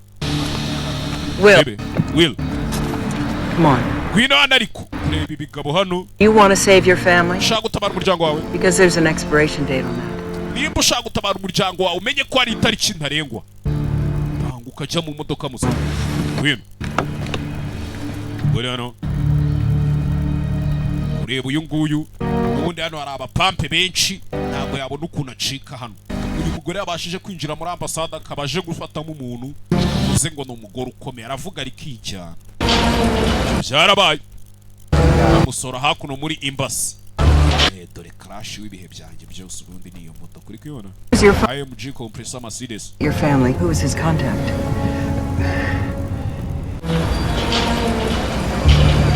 Will, Rebe, Will, come on. ngwino hano. Ariko kureba ibigabo hano. You want to save your family? Ushaka gutabara umuryango wawe? Because there's an expiration date on that. Nimba ushaka gutabara umuryango wawe, umenye ko hari itariki ntarengwa. Ntabwo ukajya mu modoka musa. Ngwino uri hano ureba uyu nguyu. Ubundi hano hari abapampe benshi, ntabwo yabona ukuntu acika hano. Uyu mugore yabashije kwinjira muri ambasade akaba aje gufatamo umuntu, uvuze ngo ni umugore ukomeye, aravuga arikijyana. Ibyo byarabaye, amusora hakuno muri embassy. Dore crash w'ibihe byanjye byose ubundi niyo moto kuri kuyibona. Who's your fa- AMG Compressor Mercedes. Your family. Who was his contact?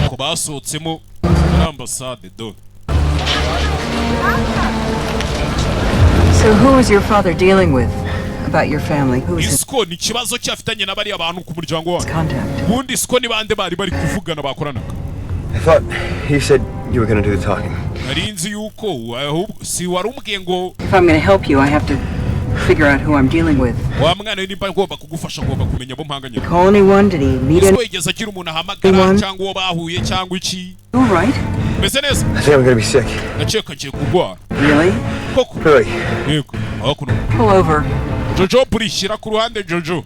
Ko basohotsemo muri ambasade do. So who was your father dealing with about your family? Who was his Isiko ni ikibazo cyafitanye na bariya bantu ku muryango wawe. contact? Ubundi isiko ni bande bari kuvugana, bakoranaga? I thought he said you were gonna do the talking. Nari nzi yuko ahubwo si wari umbwiye ngo If I'm going to help you, I have to figure out who I'm dealing with. Wa mwana we, nimba ngomba kugufasha ngomba kumenya abo mpanganye. Call anyone? Did he meet Isiko yigeze agira umuntu ahamagara Anyone? cyangwa uwo bahuye cyangwa iki? All right. Meze neza? I think I'm gonna be sick. Ndakeka ngiye kurwara. Really? Koko? Really? Yego. Hakuno. Pull over. Jojo Buri, shyira ku ruhande. Jojo,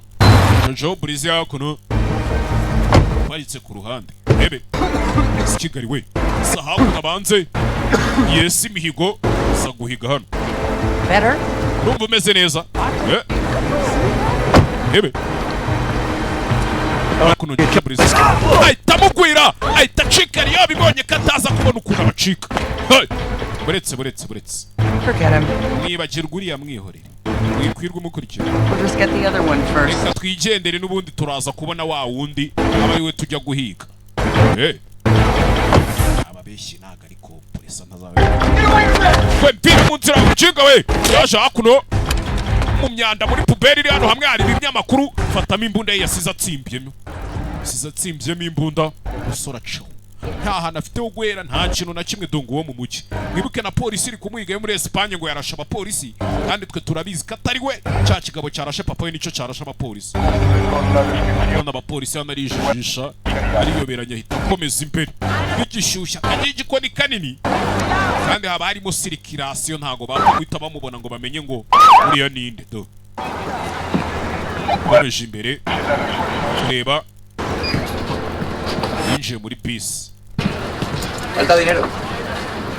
Jojo Burizi hakuno paritse ku ruhande. Rebe si Kigali we sa hakuno abanze yesi imihigo sa guhiga hano. Better? Urumva umeze neza? Rebe hakuno, Jojo Burizi ahita amugwira, ahita acika. Yari yabibonye ko ataza. Abona ukuntu abacika. Hey! Buretse, buretse, buretse. Forget him. Mwibagirwa uriya, mwihorere, wikwirwa umukurikira. We'll just get the other one first. Reka twigendere, n'ubundi turaza kubona wa wundi aba ari we tujya guhiga. Hey! Ababeshyi ntabwo ariko polisi ntazabe we mpira mu nzira, mukinga we. Yaje hakuno mu myanda, muri poubelle iri hano hamwe hari ibinyamakuru, fatamo imbunda ye yasize atsimbyemo, yasize atsimbyemo imbunda. Umusore acaho, nta hantu afite ho guhera, nta kintu na kimwe. Dunga uwo mu mujyi. Mwibuke na polisi iri kumuhiga yo muri Esipanye ngo yarashe abapolisi, kandi twe turabizi ko atari we. Cya kigabo cyarashe papa we nicyo cyarashe abapolisi. None abapolisi hano arijijisha, ariyoberanya, ahita akomeza imbere bigishyushya. Akagira igikoni kanini kandi haba harimo circulation, ntago bapfa guhita bamubona ngo bamenye ngo uriya ninde. Do komeje imbere kureba, yinjiye muri bisi. Falta dinero.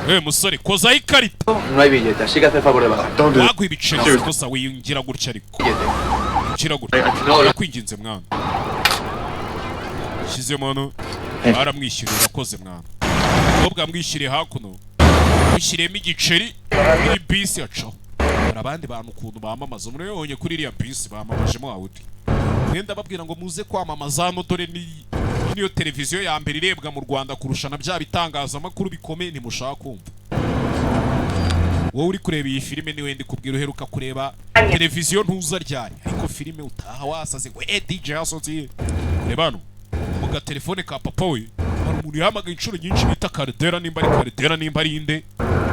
Eh, musore, kozaho ikarita. No hay billete, así que haz el favor de pagar. Waguha ibiceri gusa, winjira gutya, ariko winjira gutya, ndakwinginze mwana. Shyizemo hano, baramwishyuriye. Urakoze mwana. Umukobwa amwishyuriye hakuno, mushyiriyemo igiceri muri bisi, acaho. Hari abandi bantu ukuntu bamamaza, murabibonye kuri iriya bisi bamamajemo Audi. Mwenda babwira ngo muze kwamamaza hano, dore ni niyo televiziyo ya mbere irebwa mu Rwanda kurusha na bya bitangazamakuru bikomeye. Ntimushaka kumva. Wowe uri kureba iyi filime, niwe ndi kubwira, uheruka kureba televiziyo ntuza ryari? Ariko filime utaha wasaze ngo eh DJ yasohotse. Reba hano mu gatelefone ka papa we hari umuntu yahamagaye inshuro nyinshi bita Cardera, nimba ari Cardera, nimba ari inde,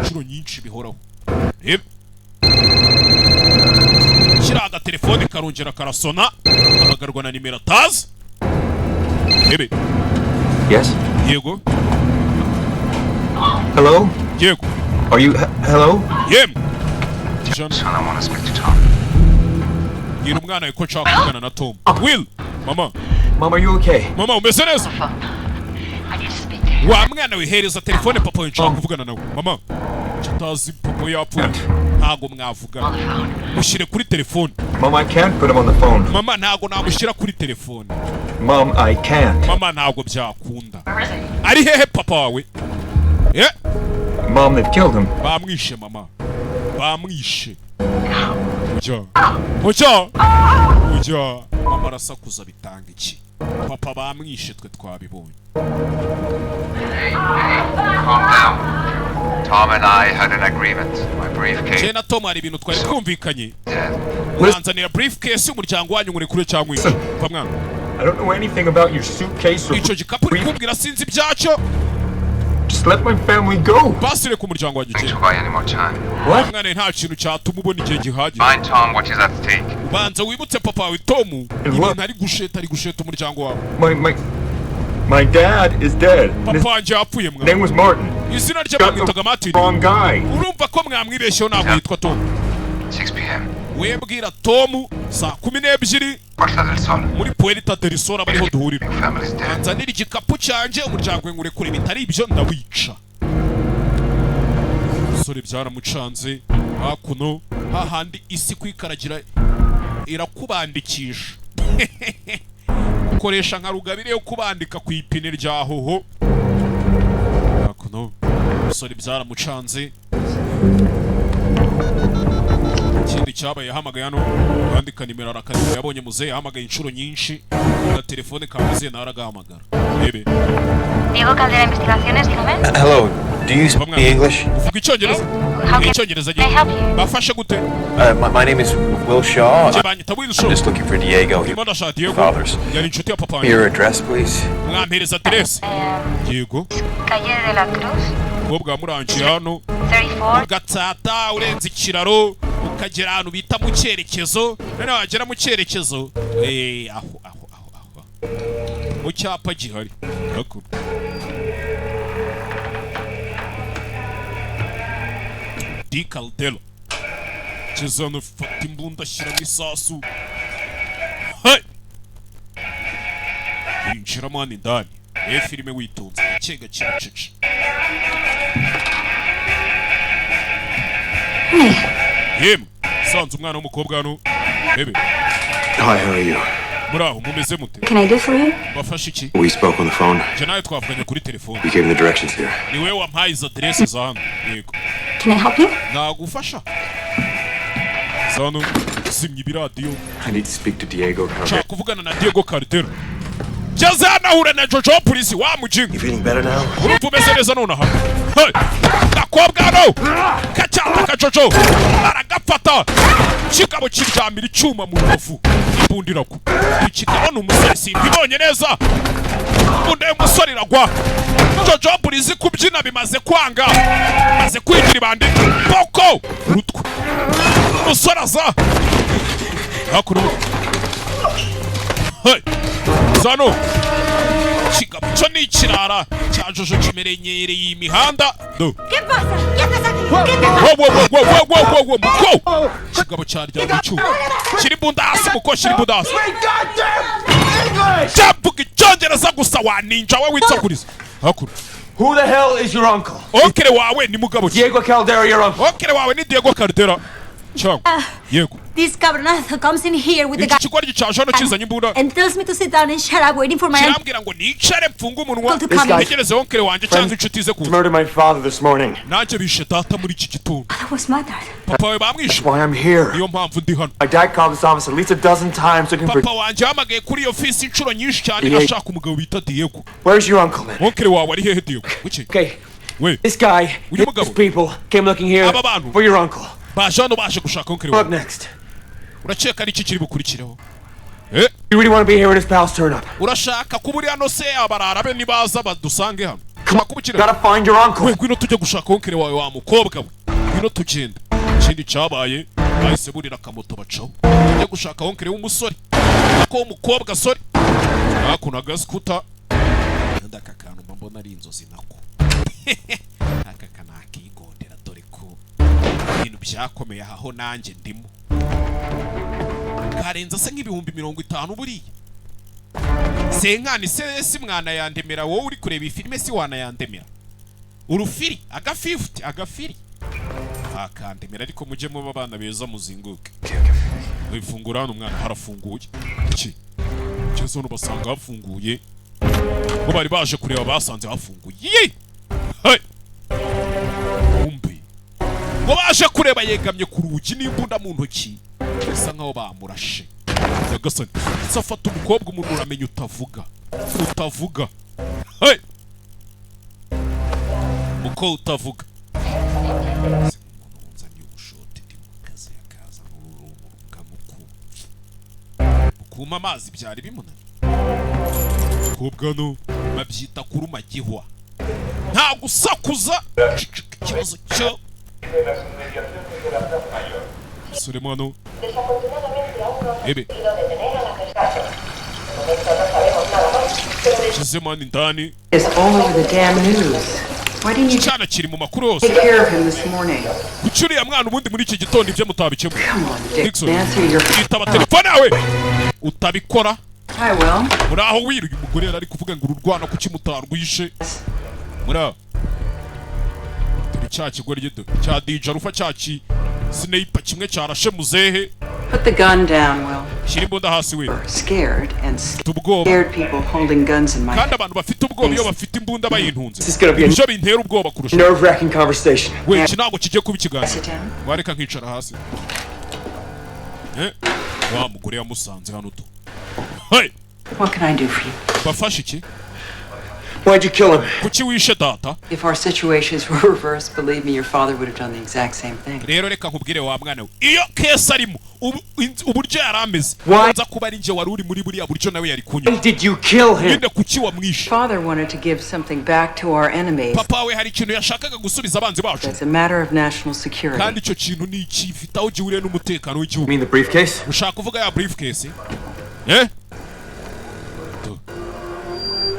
inshuro nyinshi bihoraho. Reba kiriya agatelefone karongera karasona, hamagarwa na nimero atazi. Rebe. Yes? Yego. Hello? Yego. Are you. Hello? Yemwe. Jean. Son, I want to speak to Tom. Bwira umwana wawe ko nshaka kuvugana na Tom. Will, mama. Mom, are you okay? Mama, umeze neza? Wa mwana we, hereza telefone papa we, nshaka kuvugana nawe. Mama kitazi papa yapfuye, ntago mwavugana, mushyire kuri telefone. Mom, I can't put him on the phone. Mama, ntago namushyira kuri telefone. Mom, I can't. Mama, ntago byakunda. Ari hehe papa wawe? Eh? Mom, they've killed him. Bamwishe mama, bamwishe. Ujya, ujya, ujya. Mama arasakuza, bitanga iki? Papa bamwishe, twe twabibonye. Calm down. Tom and I had an agreement. My briefcase. Jye na Tom hari ibintu twari twumvikanye. Uranzanira briefcase y'umuryango wanyu ngurekure cyangwa iki? Va mwana. I don't know anything about your suitcase or. Icyo gikapu uri kumbwira sinzi ibyacyo. Just let my family go. Basi reka umuryango wanjye ugende. To buy any more time. Mwana, nta kintu cyatuma ubona igihe gihagije. Find Tom what is at stake. Ubanza wibutse papa wawe Tom ibintu ari gusheta, ari gusheta umuryango wawe. My dad is dead. And his Papa wanjye yapfuye mwana. name was Martin. Izina rye Got bamwitaga the Martin. wrong guy. Urumva ko mwamwibeshyeho, ntabwo yitwa Tom. 6 p.m. We bwira Tom saa 12 Puerta del Sol. muri Puerta del Sol aba ariho duhurira. Family's dead. Nzanira igikapu cyanjye, umuryango we ngurekure, bitari ibyo ndawica. Umusore byaramucanze. Hakuno hahandi isi kwikaragira irakubandikisha, ukoresha nka rugabire yo kubandika ku ipine rya hoho. Hakuno umusore byaramucanze. Ikindi cyabaye, yahamagaye hano yandika nimero, arakanimero yabonye muzehe yahamagaye inshuro nyinshi na telefone ka muzehe nawe aragahamagara. Rebe. Diego Caldera Investigaciones, dígame. Hello. Do you speak English? Uvuga icyongereza? How can Icyongereza. I help you? Bafashe gute? My name is Will Shaw. Njye banyita Will Shaw. I'm just looking for Diego. Ndimo ndashaka Diego. Fathers. Yari inshuti ya papa wanjye. Your address, please. Mwampereza aderese? Yego. Calle de la Cruz, Umukobwa wamurangiye hano 34. Ugatsata urenze ikiraro, ukagera ahantu bita mu cyerekezo. Noneho wagera mu cyerekezo, aho aho aho aho mu cyapa gihari hakuno. Di Caldelo kizano, fata imbunda, ashyiramo isasu. Hey! Yinjiramo hano indani. Reba filime witonze, gake gake, bucece. Yemwe, usanze umwana w'umukobwa hano. Rebe. Hi, how are you? Muri aho, mumeze mute? Can I do for you? Bafashe iki? We spoke on the phone. Njye nawe twavuganye kuri telefone. You gave him the directions here. Ni wowe wampaye izo aderese za hano, yego. Can I help you? Nagufasha za hano, zimya ibiradiyo. I need to speak to Diego Caldera. Nshaka kuvugana na Diego Cardero. Ngeze hano ahura na Jojo Polisi wa mujinga. You feeling better now? Urumva umeze neza nonaha? Hey! Gakobwa hano kacyataka Jojo aragafata, kigabo kiryamira icyuma mu rubavu, imbunda iragwa. Ikigabo ni umusore, simbibonye neza, imbunda y'umusore iragwa. Jojo Polisi kubyina bimaze kwanga, maze kwigira ibandi boko urutwe umusore aza hakuno. Hey! Zano kigabo cyo ni ikirara cya Jojo, kimerenyereye iyi mihanda do. ¿Qué pasa? ¿Qué haces aquí? ¿Qué te Wo wo wo wo wo wo wo, muko! Kigabo cyaryamye icyuma, shyira imbunda hasi muko, shyira imbunda hasi. Cyamvuga icyongereza gusa wa ninja we, witsakuriza hakuno. Who the hell is your uncle? Uncle wawe ni mugabo ki? Diego Caldera, your uncle. Uncle wawe ni Diego Caldera cyangwa yego? This cabronazo comes in here with the Iki guy kigoryi cyaje hano kizanye imbunda and tells me to sit down and shut up, waiting for my uncle kirambwira ngo nicare mfunge umunwa to come in. ntegereze uncle wanjye cyangwa inshuti ze kuza. Murdered my father this morning. Nanjye bishe data muri iki gitondo. That was my dad. Papa wawe bamwishe. Why I'm here. Niyo mpamvu ndi hano. My dad called this office at least a dozen times looking for. Papa wanjye yahamagaye kuri iyo ofisi inshuro nyinshi cyane Diego. ashaka umugabo bita Diego. Where's your uncle then? Uncle wawe ari hehe, Diego? Wiki? Okay. We. This guy, Uyu mugabo. these people came looking here Aba bantu. for your uncle. Baje hano baje gushaka uncle Up wawe. next. Urakeka ari iki kiri bukurikireho? Eh? You really want to be here when his pals turn up? Urashaka kuba uri hano se abarara be nibaza badusange hano? Ushaka kuba ukiri Gotta find your uncle. We, ngwino tujye gushaka uncle wawe wa mukobwa we, ngwino tugenda. Ikindi cyabaye, bahise burira akamoto bacaho tujye gushaka uncle w'umusore, ako w'umukobwa, sorry. Hakuno agaskuta kandi aka kantu mba mbona ari inzozi nako, aka kanakigondera, dore ko ibintu byakomeye aho nanjye ndimo. Karenza se nk'ibihumbi 50 buriya senkani se si mwana yandemera. Wowe uri kureba iyi filime, si wanayandemera urufiri aga 50 agafiri akandemera, ariko mujye muba abana beza muzinguke. Wifungura hano umwana, harafunguye. Iki kibazo hano basanga hafunguye, bo bari baje kureba basanze hafunguye. Yi! Hey! Kumbe ngo baje kureba yegamye ku rugi n'imbunda mu ntoki, bisa nkaho bamurashe. Nyagasani, ndetse afata umukobwa, umuntu uramenya utavuga, utavuga. Hey! Uko utavuga. Se umuntu wunzaniye ubushote ndi mu kazi akaza n'urungamuku kuma amazi byari bimunaniye. Umukobwa no babyita kuruma gihwa, nta gusakuza. Cicika, ikibazo cyo sore mano ebe shyize mani indani. It's all over the damn news. Why didn't you Icyana kiri mu makuru yose. take care of him this morning? Kuki uriya mwana ubundi muri iki gitondo ibyo mutabikemura? Come on, Dick. Dixon, Answer your itaba telefone yawe utabikora. Hi, Will. Muri aho wiru, uyu mugore yari ari kuvuga ngo uru rwana kuki mutarwishe? Muri aho dore cya kigoryi, dore cya DJ Alpha, cya ki sniper kimwe cyarashe muzehe. Put the gun down, Will. Shyira imbunda hasi we. Scared and ubwoba. scared people holding guns in my Kandi abantu bafite ubwoba, iyo bafite imbunda bayintunze, This is gonna be a ibyo bintera ubwoba kurusha. nerve-wracking conversation. We, iki ntabwo kigiye kuba ikiganiro. Sit down. Wareka nkicara hasi? Eh, wa mugore yamusanze hano tu. Hey! What can I do for you? Bafashe iki? Why'd you kill him? Kuki wishe data? If our situations were reversed, believe me, your father would have done the exact same thing. Rero reka nkubwire wa mwana we, iyo case arimo uburyo yari ameze, Why? nza kuba ari njye wari uri muri buriya buryo, nawe yari kunywa. Why did you kill him? Nyine kuki wamwishe? Father wanted to give something back to our enemies. Papa we hari ikintu yashakaga gusubiza abanzi bacu. It's a matter of national security. Kandi icyo kintu ni ikifite aho gihuriye n'umutekano w'igihugu. You mean the briefcase? Ushaka kuvuga ya briefcase, eh?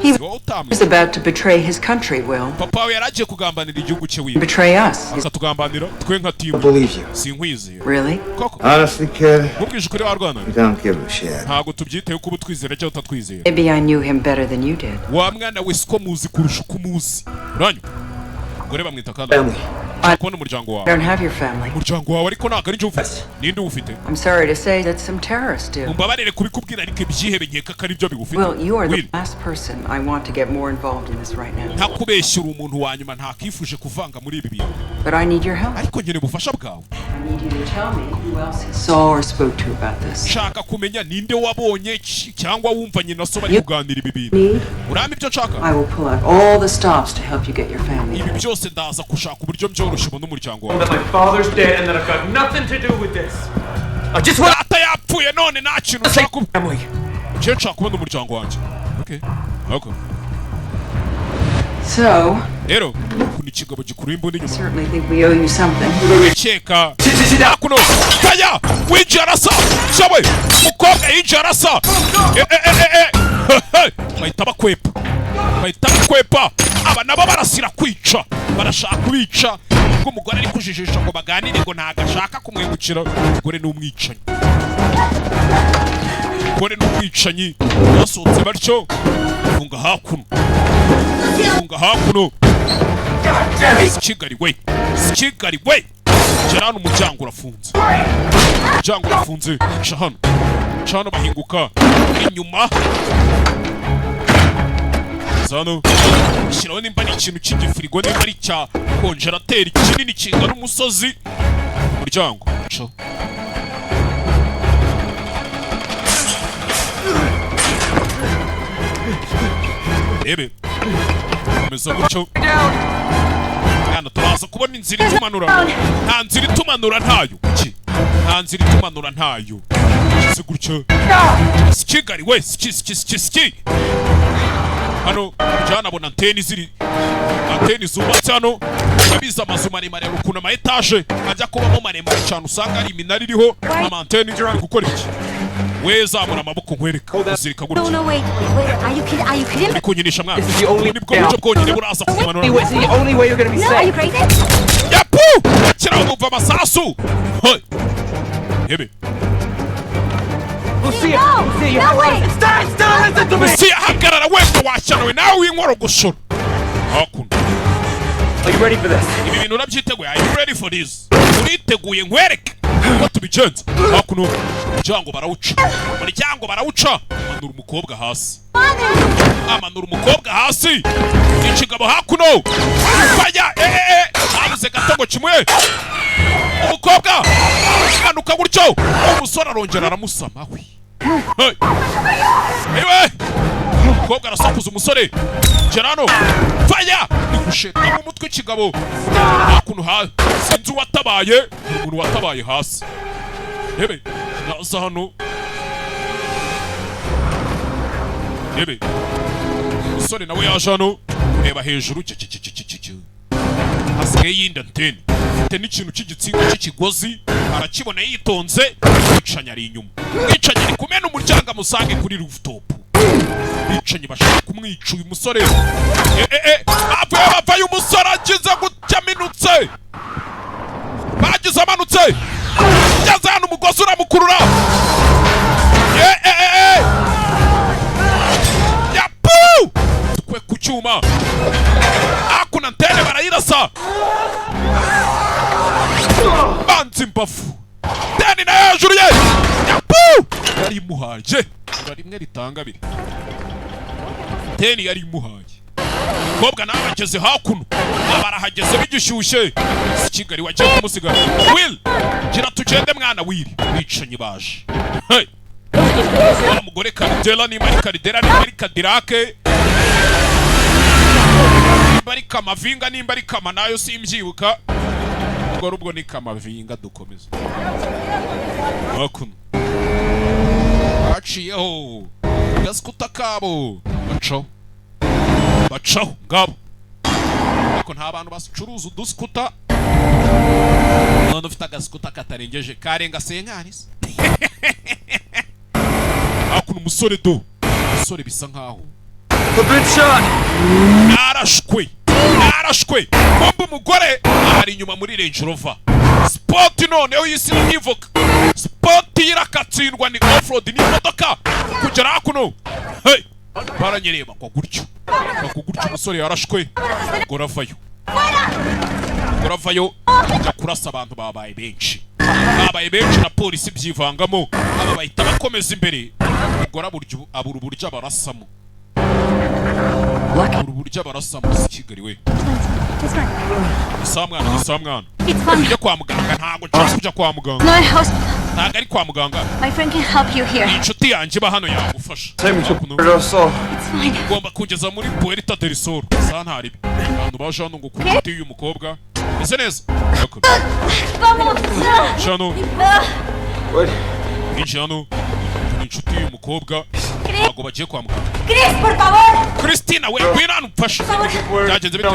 He Wowe utamwe. was about to betray his country, Will. Papa we yari agiye kugambanira igihugu cye wiwe. Betray us. Akatugambanira twe nka team. Believe you. Sinkwizeye. Really? Koko. Honestly, kid, Nkubwije ukuri warwana. we don't give a shit. Ntabwo tubyitaye kuba utwizera cyangwa utatwizera. Maybe I knew him better than you did. Wa mwana we, siko muzi kurusha uko umuzi. Uranyu umugore bamwita kandi. Family. Nshaka kubona umuryango I wawe. don't have your family. Umuryango wawe ariko ntabwo ari njye ufite. Ninde uwufite? I'm sorry to say that some terrorists do. Umbabarire kubikubwira, ariko ibyihebe nkeka ko ari byo bigufite. Will, you are Will, the last person I want to get more involved in this right now. Ntakubeshya, uri umuntu wa nyuma ntakifuje kuvanga muri ibi bintu. But I need your help. Ariko nkeneye ubufasha bwawe. I need you to tell me who else he saw or spoke to about this. Nshaka kumenya ninde wabonye cyangwa wumvanye na so bari kuganira ibi bintu. Need? Urampa ibyo nshaka. I will pull out all the stops to help you get your family Ibi back. byose ndaza gushaka uburyo byoroshye ubona umuryango wawe. That my father's dead and that I've got nothing to do with this. I just want Data yapfuye none nta kintu nshaka family. Njyewe nshaka kubona umuryango wanjye. Okay. So, Rero ukuntu ikigabo gikura imbunda I inyuma. certainly think we owe you something. Keka hakuno kaya winjiye arasa shawe umukobwa yinjiye arasa. Eh, eh, eh, eh, eh. Bahita bakwepa, bahita bakwepa. Aba nabo barasira kwica, barashaka kubica. Ubwo umugore ari kujijisha ngo baganire, ngo ntago ashaka kumwegukira. Umugore ni umwicanyi, umugore ni umwicanyi. Basohotse batyo, funga hakuno, funga hakuno. Si Kigali we, si Kigali we. Gera hano, umuryango urafunze, umuryango urafunze. Ca hano, ca hano, bahinguka inyuma. Za hano, shyiraho nimba ari ikintu cy'igifirigo, nimba ari icya congélateur kinini kingana umusozi. Umuryango ca. Rebe komeza gutyo mwana, turaza kubona inzira itumanura. Nta nzira itumanura, ntayo. Kuki nta nzira itumanura? Ntayo. Si gutyo, si Kigali we, si si si si. Hano byanabona anteni, ziri anteni zubatse hano. Urabizi amazu maremare hari ukuntu ama etaje ajya kubamo maremare cyane, usanga hari iminara iriho ama anteni. Uri gukora iki we? Zamura amaboko nkwereka, uzirika No, gutya. no, wait, wait, wait. Are you kidding? Are you kidding me? Uri kunyinisha mwana? This is the only Ubu nibwo buryo bwonyine buraza kumanura. This is the only way you're gonna be No, are you safe. crazy? Yapu kiraho bumva amasasu. Hey. Hebe. Lucia, No, Lucia, you no have way. Stand still, listen to me. Lucia, hagarara wemwe, washyanowe nawe w'inkorogoshoro hakuno. Are you ready for this? Ibi bintu urabyiteguye? Are you ready for this? Uriteguye nkwereke uko tubigenza? Hakuno umuryango barawuca, umuryango barawuca. Amanura umukobwa hasi, amanura umukobwa hasi. Ikigabo hakuno faya. Eh eh eh, habuze gato ngo kimwe. Umukobwa manuka gutyo, umusore arongera aramusama we. Hey. Ewe! Umukobwa arasakuza, umusore gera hano, faya igusheta mu mutwe ikigabo hakuno ha. Sinzi uwatabaye, ni umuntu watabaye hasi. Rebe naza hano, rebe umusore nawe yaje hano kureba hejuru. Cyo cyo cyo cyo cyo cyo, hasigaye yindi anteni afite n'ikintu cy'igitsinga cy'ikigozi, arakibona yitonze. Mwicanyi ari inyuma, mwicanyi ari kumena umuryango amusange kuri rooftop. Bicanyi bashaka kumwica uyu musore. Eh eh eh, bavuye, bavaye. Umusore agize gutya minutse, bagize amanutse, ngeze hano umugozi uramukurura. Eh eh eh eh, yapu twe ku cyuma hakuno, antene barayirasa banza imbavu. Antene nayo hejuru ye, yapu yari imuhaye. Ura rimwe ritanga abiri, antene yari imuhaye. Umukobwa nawe ageze hakuno, aba arahageze bigishyushye. Si Kigali wagiye kumusiga. Will, gira tugende mwana. Will, bicanyi baje. Hey! Wa mugore Karidera, niba ari Karidera, niba ari Kadirake, nimba ari Kamavinga, nimba ari Kama nayo simbyibuka. Ubwo ubwo ni Kamavinga. Dukomeze hakuno, baciyeho gasikuta kabo, bacaho, bacaho ngabo. Ariko nta bantu bacuruza udusikuta none ufite agasikuta katarengeje karenga senkani se. Hakuno umusore do, umusore bisa nkaho narashwe, narashwe. Kumbe umugore ahari inyuma muri Range Rover Sport. Noneho iyi si ivuga Sport irakatsindwa, ni off-road, ni imodoka kugera hakuno. Hey! Baranyereye, bagwa gutyo, bagwa gutyo. Umusore yarashwe, umugore avayo. Umugore avayo ajya kurasa abantu. Babaye benshi, babaye benshi, na polisi byivangamo. Aba bahita bakomeza imbere. Umugore abura uburyo abarasamo, abura uburyo abarasamo. Si Kigali we. It's fine. Ni sawa mwana, ni sawa mwana. It's fine. Ujye kwa muganga? Ntabwo nshaka kujya kwa muganga. No hospital. Ntabwo ari kwa muganga. My friend can help you here. Inshuti yanjye iba hano yagufasha. It's fine. Ugomba kugeza muri Puerta del Sol. Sa ntaribi abantu baje hano ngo ku nshuti y'uyu mukobwa meze neza. Vamos. Hano binjiye hano ni inshuti y'uyu mukobwa, ntabwo bagiye kwa muganga. Chris, por favor. Christina we, ngwino hano umfashe. Byagenze bite?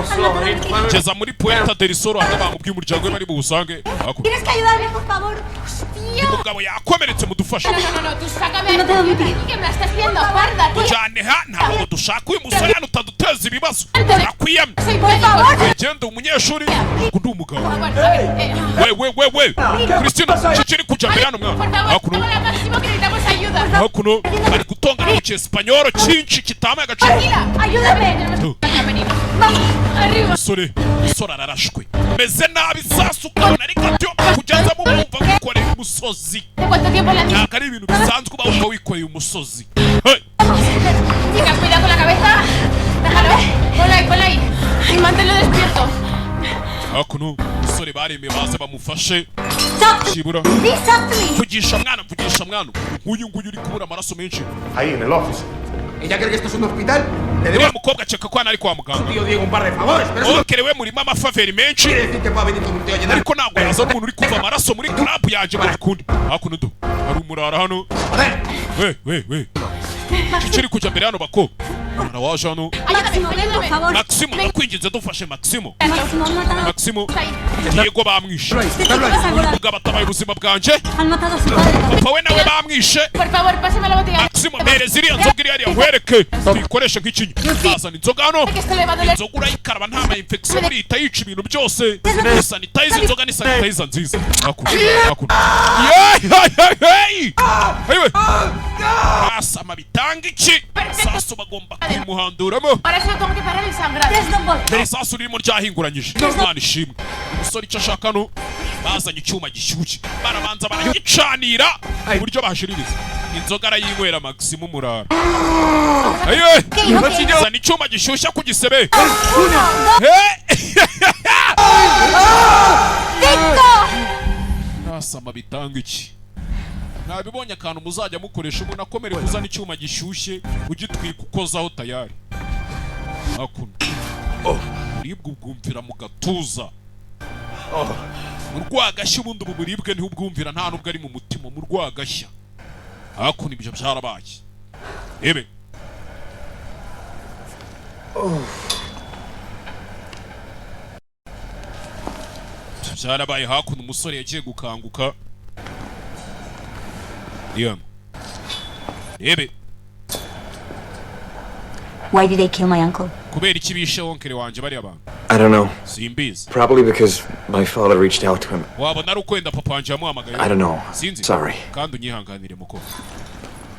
Geza muri Puerta del Sol aho bamubwiye umuryango we bari buwusange hakuno. Tienes que ayudarme, por favor. Hostia. Umugabo yakomeretse, mudufashe. No, no, no, tú sácame de aquí, que me la estás liando parda, tío. Tujyane ha, ntabwo dushaka uyu musore hano, utaduteza ibibazo, turakwiyamye. Por favor. Genda umunyeshuri ngo ndi umugabo. Bueno, a ver, We we we we, Christina, kikiri kujya mbere hano mwana. Hakuno vamos a Máximo, que necesitamos ayuda. hakuno bari gutongana mu cyesipanyoro cyinshi kitamaye agaciro. Tranquila. Ayúdame. Tenemos que venir. Vamos, arriba. Umusore ararashwe, meze nabi. Sasa ukabona ariko atyo kugeza mu mwumva wikoreye umusozi. ¿Cuánto tiempo le han dicho? Ntabwo ari ibintu bisanzwe uba wumva wikoreye umusozi. Hey! Chica, cuidado con la cabeza. Déjalo. Ponlo ahí, ponlo ahí. Y manténlo despierto. Hakuno umusore baremeye baze bamufashe byibura. Please talk to me. Mvugisha mwana, mvugisha mwana. Nk'uyu nguyu uri kubura amaraso menshi. Ahí en el office. ¿Ella cree que esto es un hospital? Uriya mukobwa akeka ko hano ari kwa muganga. Tío Diego, un par de favores, pero eso no Oncle we murimo amafaveri menshi. quiere decir que pueda venir con un tío a llenar. Ariko ntabwo yazana umuntu uri kuva amaraso muri club yanjye ngo bikunde. Hakuno do hari umurara hano. We we we, kikiri kujya mbere hano bako umurara waje hano. Máximo, ven, por favor. Maximo, ndakwinginze dufashe Maximo. Máximo, han matado. Maximo, Diego bamwishe. Uyu mugabo atabaye ubuzima bwanjye. Han matado a su padre. Papa we nawe bamwishe. Por favor, pásame la botella. Maximo, mpereza iriya nzoga iriya hariya nkwereke tuyikoreshe nk'ikinya. Bazana inzoga hano. Que esto le va a doler. Inzoga urayikaraba, nta ma infection ihita yica ibintu byose. Ni sanitizer, inzoga ni sanitizer nziza. Hakuno hakuno, yeee hey hey hey, asama bitanga iki sasu bagomba kuyimuhanduramo. Ahora solo tengo que parar el sangrado. Nta sasu ririmo ryahinguranyije, Imana ishimwe. Umusore icyo ashaka no bazanye icyuma gishyushye, barabanza baragicanira uburyo bashiririza inzoga arayinywera. Maximo umurara aye, zana icyuma gishyushya ku gisebe. Hey! Nasama bitanga iki? Nabibonye akantu muzajya mukoresha umuntu akomereka, uzana icyuma gishyushye ugitwika ukozaho tayari. Hakuno uburibwe ubwumvira mu gatuza, mu rwagashya. Ubundi ubu buribwe ntibubwumvira nta nubwo ari mu mutima, mu rwagashya. Hakuno ibyo byarabaye, rebe. Ibyo byarabaye. Hakuno umusore yagiye gukanguka. Liam, rebe. Why did they kill my uncle? Kubera iki bishe oncle wanjye bariya bantu? I don't know. Simbizi. Probably because my father reached out to him. Wabona ari ukwenda papa wanjye yamuhamagaye. I don't know. Sinzi. Sorry. Kandi unyihanganire muko.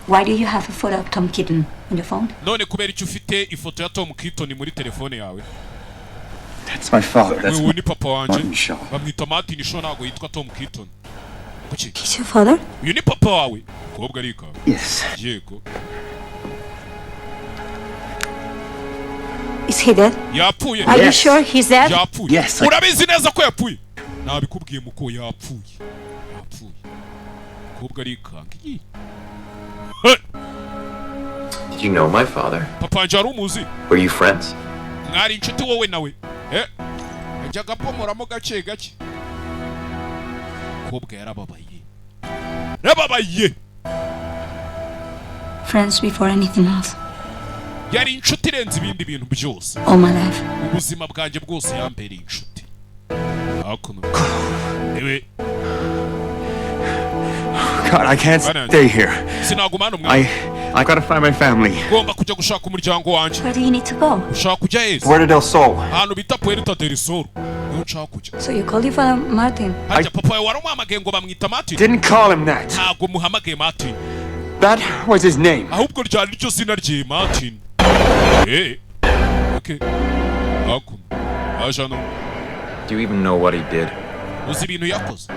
Why do you have a photo of Tom Keaton on your phone? None kubera icyo ufite ifoto ya Tom Keaton muri telefone yawe? That's my father. That's Uyu ni papa wanjye. Martin Shaw. Bamwita Martin Shaw, ntabwo yitwa Tom Keaton. Kuki? He's your father? Uyu ni papa wawe? Mukobwa arikanga. Yes. Yego. Is he dead? Yapfuye. Are you sure he's dead? Yapfuye. Yes, I- Urabizi neza ko yapfuye? Nabikubwiye muko, yapfuye, yapfuye. Mukobwa arikanga. Ii. Hey! Did you know my father? Papa wanjye wari umuzi? Were you friends? Mwari inshuti wowe nawe? Eh, yajyaga apomoramo gake gake. Mukobwa yarababaye, yarababaye. Friends before anything else. Yari inshuti irenze ibindi bintu byose. All my life. Ubuzima bwanjye bwose yambereye inshuti. Hakuno ewe. God, I can't stay here. Sinaguma hano mwana. I gotta find my family. Ngomba kujya gushaka umuryango wanjye. Where do you need to go? Ushaka kujya heza? Puerto del Sol. Ahantu bita Puerto del Sol niho nshaka kujya. So you called your father Martin. Harya papa wawe waramuhamagaye ngo bamwita Martin? Didn't call him that. Ntabwo muhamagaye Martin. That was his name. Ahubwo ryari ryo zina rye, Martin. Eh, okay. Hakuno aje hano. Do you even know what he did? Uzi ibintu yakoze?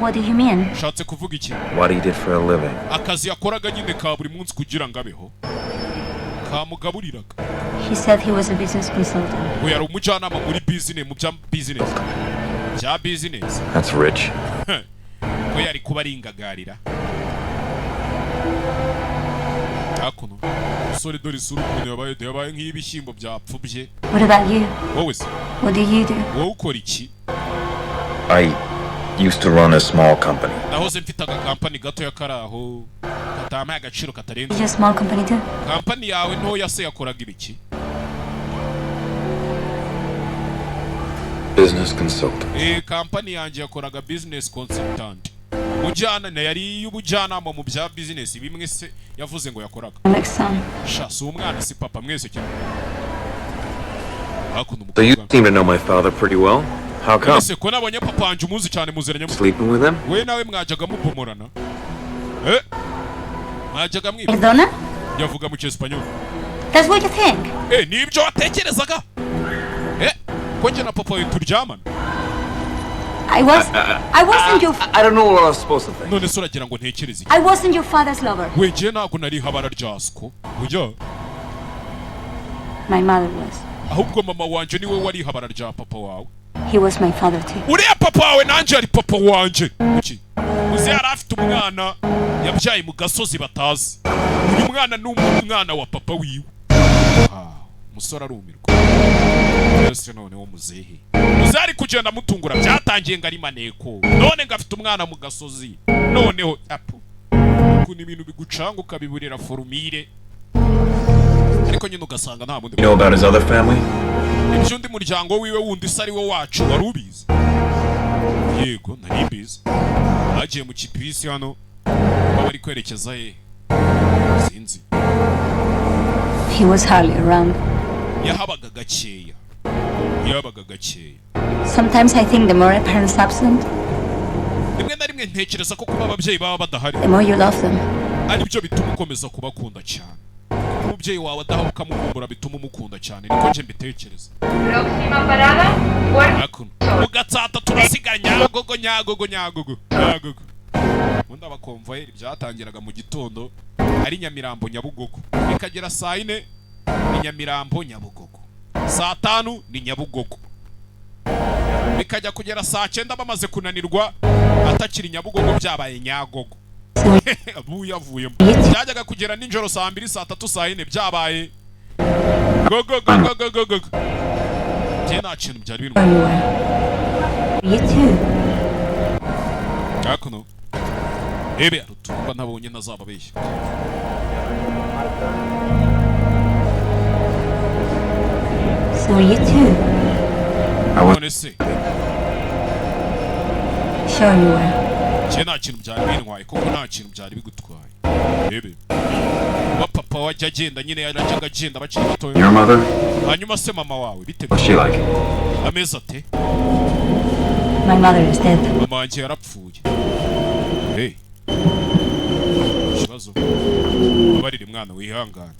What do you mean? Ushatse kuvuga iki? What he did for a living? Akazi yakoraga nyine ka buri munsi kugira ngo abeho, kamugaburiraga. He said he was a business consultant. Ngo yari umujyanama muri business, mu bya business, bya business. That's rich. Ko yari kuba ari ingagarira hakuno. Umusore, dore isura ukuntu yabaye, yabaye nk'ibishyimbo byapfubye. What about you? Wowe se? What do you do? Wowe ukora iki? I used to run a small company. Nahoze mfite agakampani gatoya kari aho katampaye agaciro katarenze. Is your small company do? Kampani yawe ntoya se yakoraga ibiki? Business consultant. Kampani yanjye yakoraga business consultant, mujyana na yari y'ubujyanama mu bya business, bimwe se yavuze ngo yakoraga. Like son. Sha, si umwana si papa mwese cyane hakuno. So you seem to know my father pretty well. How come? Ese ko nabonye papa wanjye umuzi cyane, muziranye mute? Sleeping with him? We nawe mwajyaga mupomorana, mwajyaga mwiba? Perdona? Yavuga mu cyesipanyoli. That's what you think? Nibyo watekerezaga, ko njye na papa wawe turyamana? I wasn't your I don't know what I was supposed to think. None se uragira ngo ntekereze iki? I wasn't your father's lover. We, njye ntabwo nari habara rya siko ujya. My mother was. Ahubwo mama wanje niwe wari ihabara rya papa wawe. He was my father too. Uriya papa wawe nanjye ari papa wanje. Kuki uzi yari afite umwana yabyaye mu gasozi batazi? Uyu mwana ni umwana wa papa wiwe. Ah, umusore arumirwa yose. Noneho muzehe muzehe ari kugenda amutungura. Byatangiye ngo ari maneko, none ngo afite umwana mu gasozi. Noneho apu ukuntu ibintu bigucanga ukabiburira formule, ariko nyine ugasanga nta bundi. You know about his other family? Iby'undi muryango wiwe wundi se ari wo wacu wari ubizi? Yego, nari mbizi. Bagiye mu kipisi hano, baba bari kwerekeza he sinzi. He was hardly around. Yahabaga gakeya, yabaga gakeya. Sometimes I think the more a parent's absent, Rimwe na rimwe ntekereza ko kuba ababyeyi baba badahari the more you love them. ari byo bituma ukomeza kubakunda cyane. Kuba umubyeyi wawe adahari ukamukumbura bituma umukunda cyane, niko njye mbitekereza. Próxima parada, Puerto Hakuno mu Gatsata turasigara Nyagogo, Nyagogo, Nyagogo, Nyagogo. Ubundi abakomvayeri byatangiraga mu gitondo ari Nyamirambo, Nyabugogo, bikagera saa 4 ni Nyamirambo, Nyabugogo, saa 5 ni Nyabugogo, bikajya kugera saa 9 bamaze kunanirwa atakiri Nyabugogo, byabaye Nyagogo abu yavuyemo. Byajyaga kugera nijoro saa 2, saa 3, saa 4 byabaye go go go go go go go. Njye nta kintu byari Where bintwaye. you were. You too. Hakuno ebe arutumba ntabonye ntazababeshya. So you too. None se? Sure you were. Njye nta kintu byari bintwaye kuko nta kintu byari bigutwaye. Ebe kuba papa wajya agenda nyine, yarajyaga agenda bakiri batoya. Your mother? Hanyuma se mama wawe bite? What's she like? Ameze ate? My mother is dead. Mama wanjye yarapfuye. Hey, ikibazo, babarire mwana, wihangane.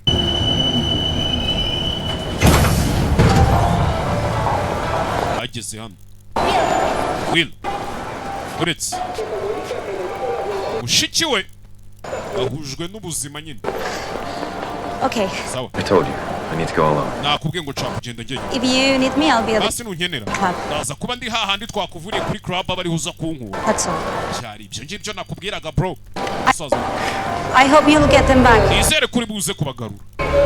Ageze hano Will, uretse mushiki we ahujwe n'ubuzima nyine. Okay. Sawa. I told you, I need to go alone. Nakubwiye ngo nshaka kugenda njyenyine. If you need me, I'll be at the Basi nunkenera club. ndaza kuba ndi hahandi twakuvuriye kuri club, aba ariho uza kunkura. That's all. Cyari ibyo ngibyo nakubwiraga, bro. Musaza. I hope you'll get them back. Nizere kuri buze kubagarura,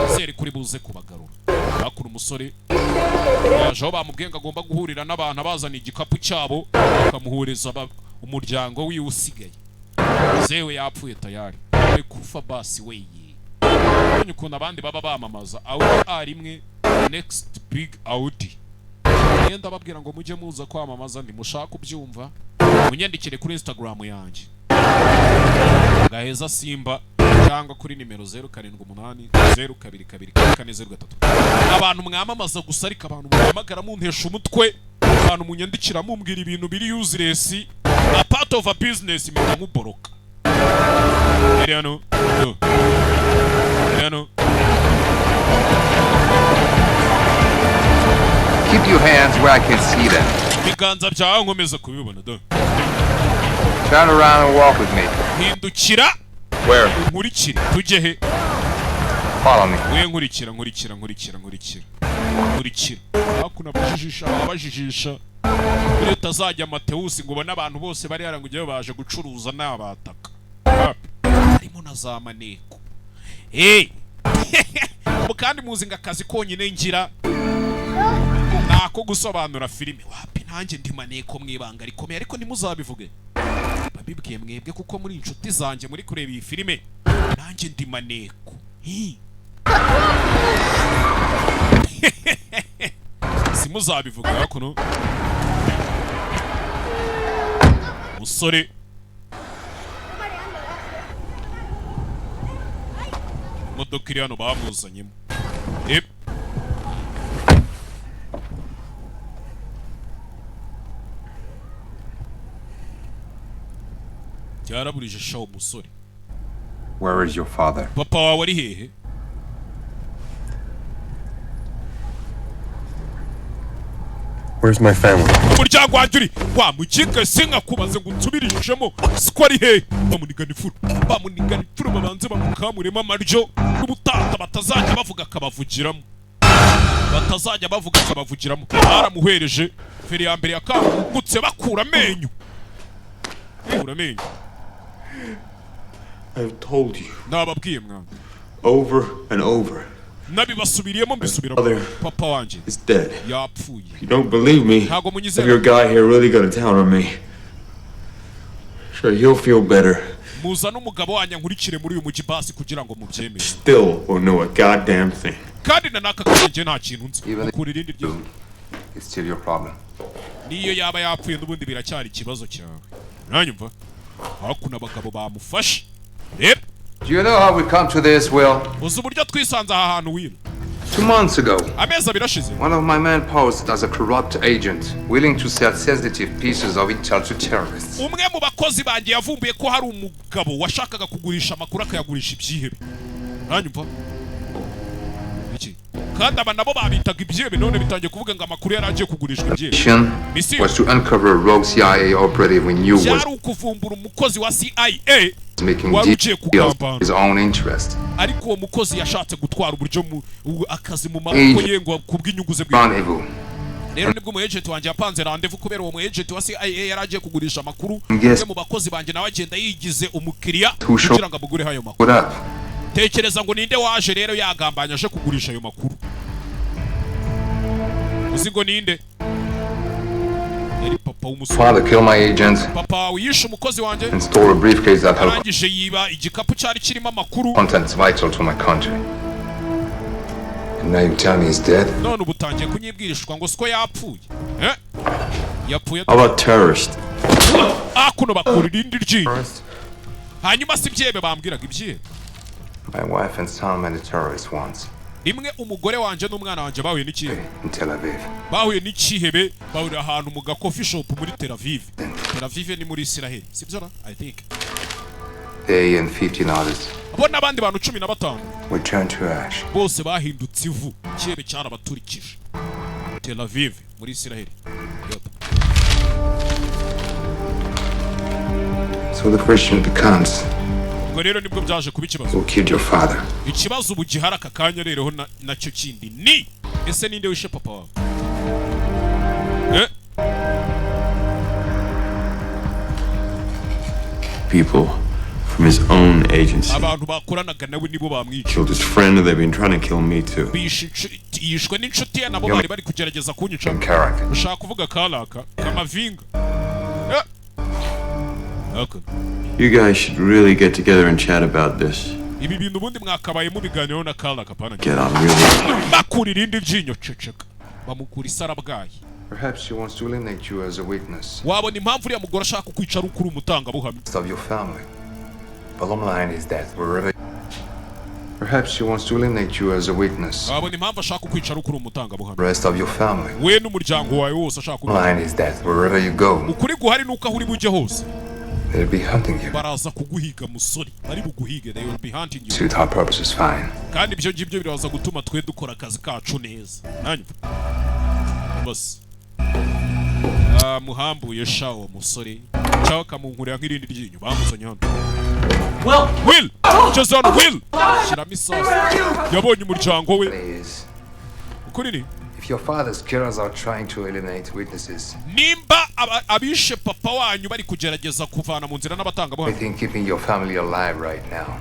nizere kuri buze kubagarura. Hakuno umusore yaje aho bamubwiye ngo agomba guhurira n'abantu, abazana igikapu cyabo bakamuhuriza umuryango wiwe usigaye. Zewe yapfuye tayari, ari kufa basi weye. Ubonye ukuntu abandi baba bamamaza Audi A1, next big Audi. Ngenda babwira ngo mujye muza kwamamaza, ntimushaka kubyumva. Munyandikire kuri Instagram yanjye Gaheza Simba cyangwa kuri nimero 0780222403. Abantu mwamamaza gusa, ariko abantu muhamagara muntesha umutwe, abantu munyandikira mumbwira ibintu biri useless, a part of a business, mpita nkuboroka. Eri hano no. Eri hano. Keep your hands where I can see them. Ibiganza byawe nkomeza kubibona do. Turn around and walk with me. Hindukira. Where? Nkurikire, tujye he? Follow me. We, nkurikira, nkurikira, nkurikira, nkurikira, nkurikira. Hakuno abajijisha abajijisha kuri utazajya Matewusi ngo ubone abantu bose bari hariya ngo ujyeyo baje gucuruza n'abataka. Wapi? Harimo na za maneko. Hey! Ubu kandi muzi ngo akazi konyine ngira ni ako gusobanura filime. Wapi, nanjye ndi maneko mu ibanga rikomeye, ariko ntimuzabivuge. Babibwiye mwebwe kuko muri inshuti zanjye muri kureba iyi filime. Nanjye ndi maneko. Hi. Simuzabivuga. Hakuno musore imodoka iri hano bamuzanyemo. Ep. Byaraburije shawo umusore. Where is your father? Papa wawe ari hehe? Where's my family? Umuryango wanjye uri wa mukinga, sinkakubaze ngo unsubirishemo siko ari hehe? Bamunigana ifuru, bamunigana ifuru, babanze bamukamuremo amaryo n'ubutata batazajya bavuga akabavugiramo, batazajya bavuga akabavugiramo. Baramuhereje feri ya mbere yakangutse bakura amenyo, bakura amenyo. I've told you Nababwiye mwana over and over. Nabibasubiriyemo, mbisubiramo. Father Papa wanjye is dead. yapfuye. You don't believe me? Ntabwo munyizera. Have your guy here really go to town on me. Sure, he'll feel better. Muzane umugabo wanjye nkurikire muri uyu mujyi basi kugira ngo mubyemere. Still won't know a goddamn thing. Kandi na n'aka kanya njye nta kintu nzi. Ukura irindi ryiza. It's still your problem. Niyo yaba yapfuye n'ubundi biracyari ikibazo cyawe. Nanyumva hakuno abagabo bamufashe, reba. Do you know how we come to this, Will? Uzi uburyo twisanze aha hantu, Will? 2 months ago, Amezi 2 ashize, one of my men posed as a corrupt agent, willing to sell sensitive pieces of intel to terrorists. Umwe mu bakozi banjye yavumbuye ko hari umugabo washakaga kugurisha amakuru akayagurisha ibyihebe. Nanyumva iki? Kandi aba nabo babitaga ibyihebe, none bitangiye kuvuga ngo amakuru yari agiye kugurishwa ibyihebe. Mission Mission was to uncover a rogue CIA operative we knew was byari ukuvumbura umukozi wa CIA making wari ugiye deals kugambana. his own interest. Ariko uwo mukozi yashatse gutwara uburyo mu akazi mu maboko ye ngo kubw'inyungu ze bwite. Rendezvous. Rero nibwo umu agent wanjye yapanze rendezvous, kubera uwo mu agent wa CIA yari agiye kugurisha amakuru. Yes. Umwe mu bakozi banjye nawe agenda yigize umukiriya Who showed kugira ngo amugureho ayo makuru. up? Tekereza ngo ninde waje rero yagambanye aje kugurisha ayo makuru? Uzi ngo ninde? Yari papa w'umusore. Father killed my agent Papa wawe yishe umukozi wanjye and stole a briefcase that had arangije yiba igikapu cyari kirimo amakuru contents vital to my country. And now you tell me he's dead? None ubu utangiye kunyibwirishwa ngo siko yapfuye, eh? Yapfuye. How about terrorist? Ah, kuno bakura irindi ryinyo. Hanyuma si ibyebe bambwiraga, ibyebe. My wife and son met a terrorist once Rimwe umugore wanjye n'umwana wanjye bahuye n'ikihebe in Tel Aviv. bahuye n'ikihebe, bahurira ahantu mu ga coffee shop muri Tel Aviv. Tel Aviv ni muri Israel, sibyo na? I think. They and 15 others Bo n'abandi bantu 15 were turned to ash. bose bahindutse ivu, ikihebe cyarabaturikije. Tel Aviv muri Israel. Yep. So the question becomes, Ubwo rero nibwo byaje kuba ikibazo. who killed your father? Ikibazo ubu gihari aka kanya rero nacyo kindi ni ese ninde wishe papa wawe, eh? People from his own agency Abantu bakoranaga nawe nibo bamwica. killed his friend, and they've been trying to kill me too. Bishe yishwe n'inshuti ye, nabo bari bari kugerageza kunyica. Ushaka kuvuga Karaka Kamavinga, eh? Okay. You guys should really get together and chat about this. Ibi bintu ubundi mwakabaye mubiganiraho na Karaka pana. Get on really. Bakura irindi ryinyo, ceceka, bamukura isarabwayi. Perhaps she wants to eliminate you as a witness Wabona impamvu uriya mugore ashaka kukwica ari uko uri umutangabuhamya. of your family. Bottom line is that wherever. Perhaps she wants to eliminate you as a witness. Wabona impamvu ashaka kukwica ari uko uri umutangabuhamya. Rest of your family. We n'umuryango wawe wose ashaka Bottom kubica. line is that wherever you go, Ukuri guhari nuko aho uri bujye hose they'll be hunting you. baraza kuguhiga musore, bari buguhige. They will be hunting you. Suit our purposes fine. Kandi ibyo ngibyo biraza gutuma twe dukora akazi kacu neza. Nanyumva Bose muhambuye sha uwo musore, cyangwa akamunkurira nk'irindi ryinyo. Bamuzanye hano. Will! Will, ngeze hano. Will, shyiramo isasu. Yabonye umuryango we. Ukuri ni If your father's killers are trying to eliminate witnesses, nimba abishe papa wanyu bari kugerageza kuvana mu nzira I n'abatangabuhamya, think keeping your family alive right now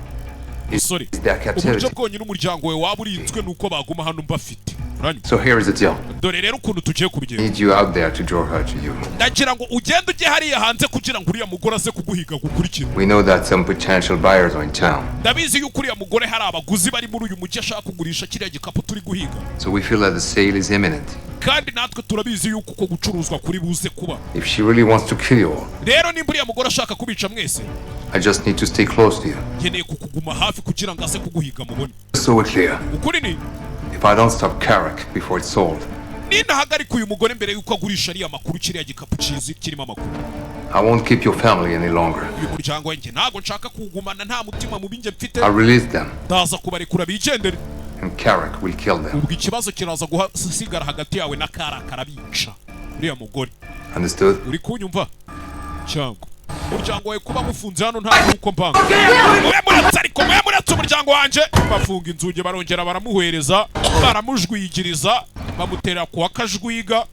is Musore, their uburyo captivity. bwonyine umuryango wawe waba urinzwe ni uko baguma hano mbafite. Uranyumva? So here is the deal. Dore rero ukuntu tugiye kubigenza. Need you out there to draw her to you. Ndagira ngo ugende ujye hariya hanze kugira ngo uriya mugore aze kuguhiga gukurikira. We know that some potential buyers are in town, Ndabizi yuko uriya mugore hari abaguzi bari muri uyu mujyi ashaka kugurisha kiriya gikapu turi guhiga. So we feel that the sale is imminent. Kandi natwe turabizi yuko uko gucuruzwa kuri buze kuba. If she really wants to kill you all, Rero nimba uriya mugore ashaka kubica mwese, I just need to stay close to you. nkeneye kukuguma hafi kugira ngo aze kuguhiga mubone. Just so we're clear, Ukuri ni if I don't stop Carrick before it's sold, ninahagarika uyu mugore mbere yuko agurisha ariya makuru, kiriya gikapu kizi kirimo amakuru, I won't keep your family any longer. uyu muryango wanjye ntabwo nshaka kuwugumana, nta mutima mubi njye mfite. I'll release them, Ndaza kubarekura bigendere, and Carrick will kill them. ubwo ikibazo kiraza gusigara hagati yawe na Karakara bica uriya mugore. Understood? Uri kunyumva? Cyangwa umuryango wawe kuba mufunze hano nta nuko mbanga. Mwe muretse, ariko mwe muretse umuryango wanjye. Bafunga inzugi, barongera baramuhereza, baramujwigiriza, bamutera kuwa kajwiga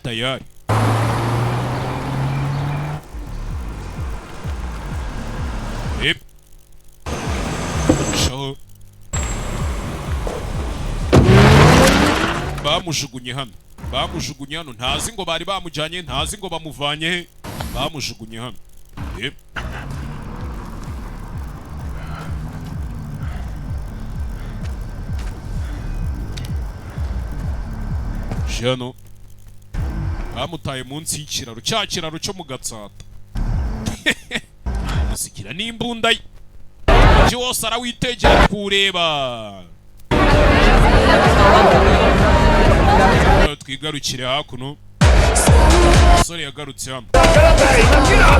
tayari. Ep. Shaho. Bamujugunye hano, bamujugunye hano, ntazi ngo bari bamujyanye, ntazi ngo bamuvanye he, bamujugunye hano. Yep. Hano bamutaye munsi y'ikiraro, cya kiraro cyo mu Gatsata. Amusigira n'imbunda ye. Umujyi wose arawitegera kuwureba. Twigarukire hakuno, umusore yagarutse hano.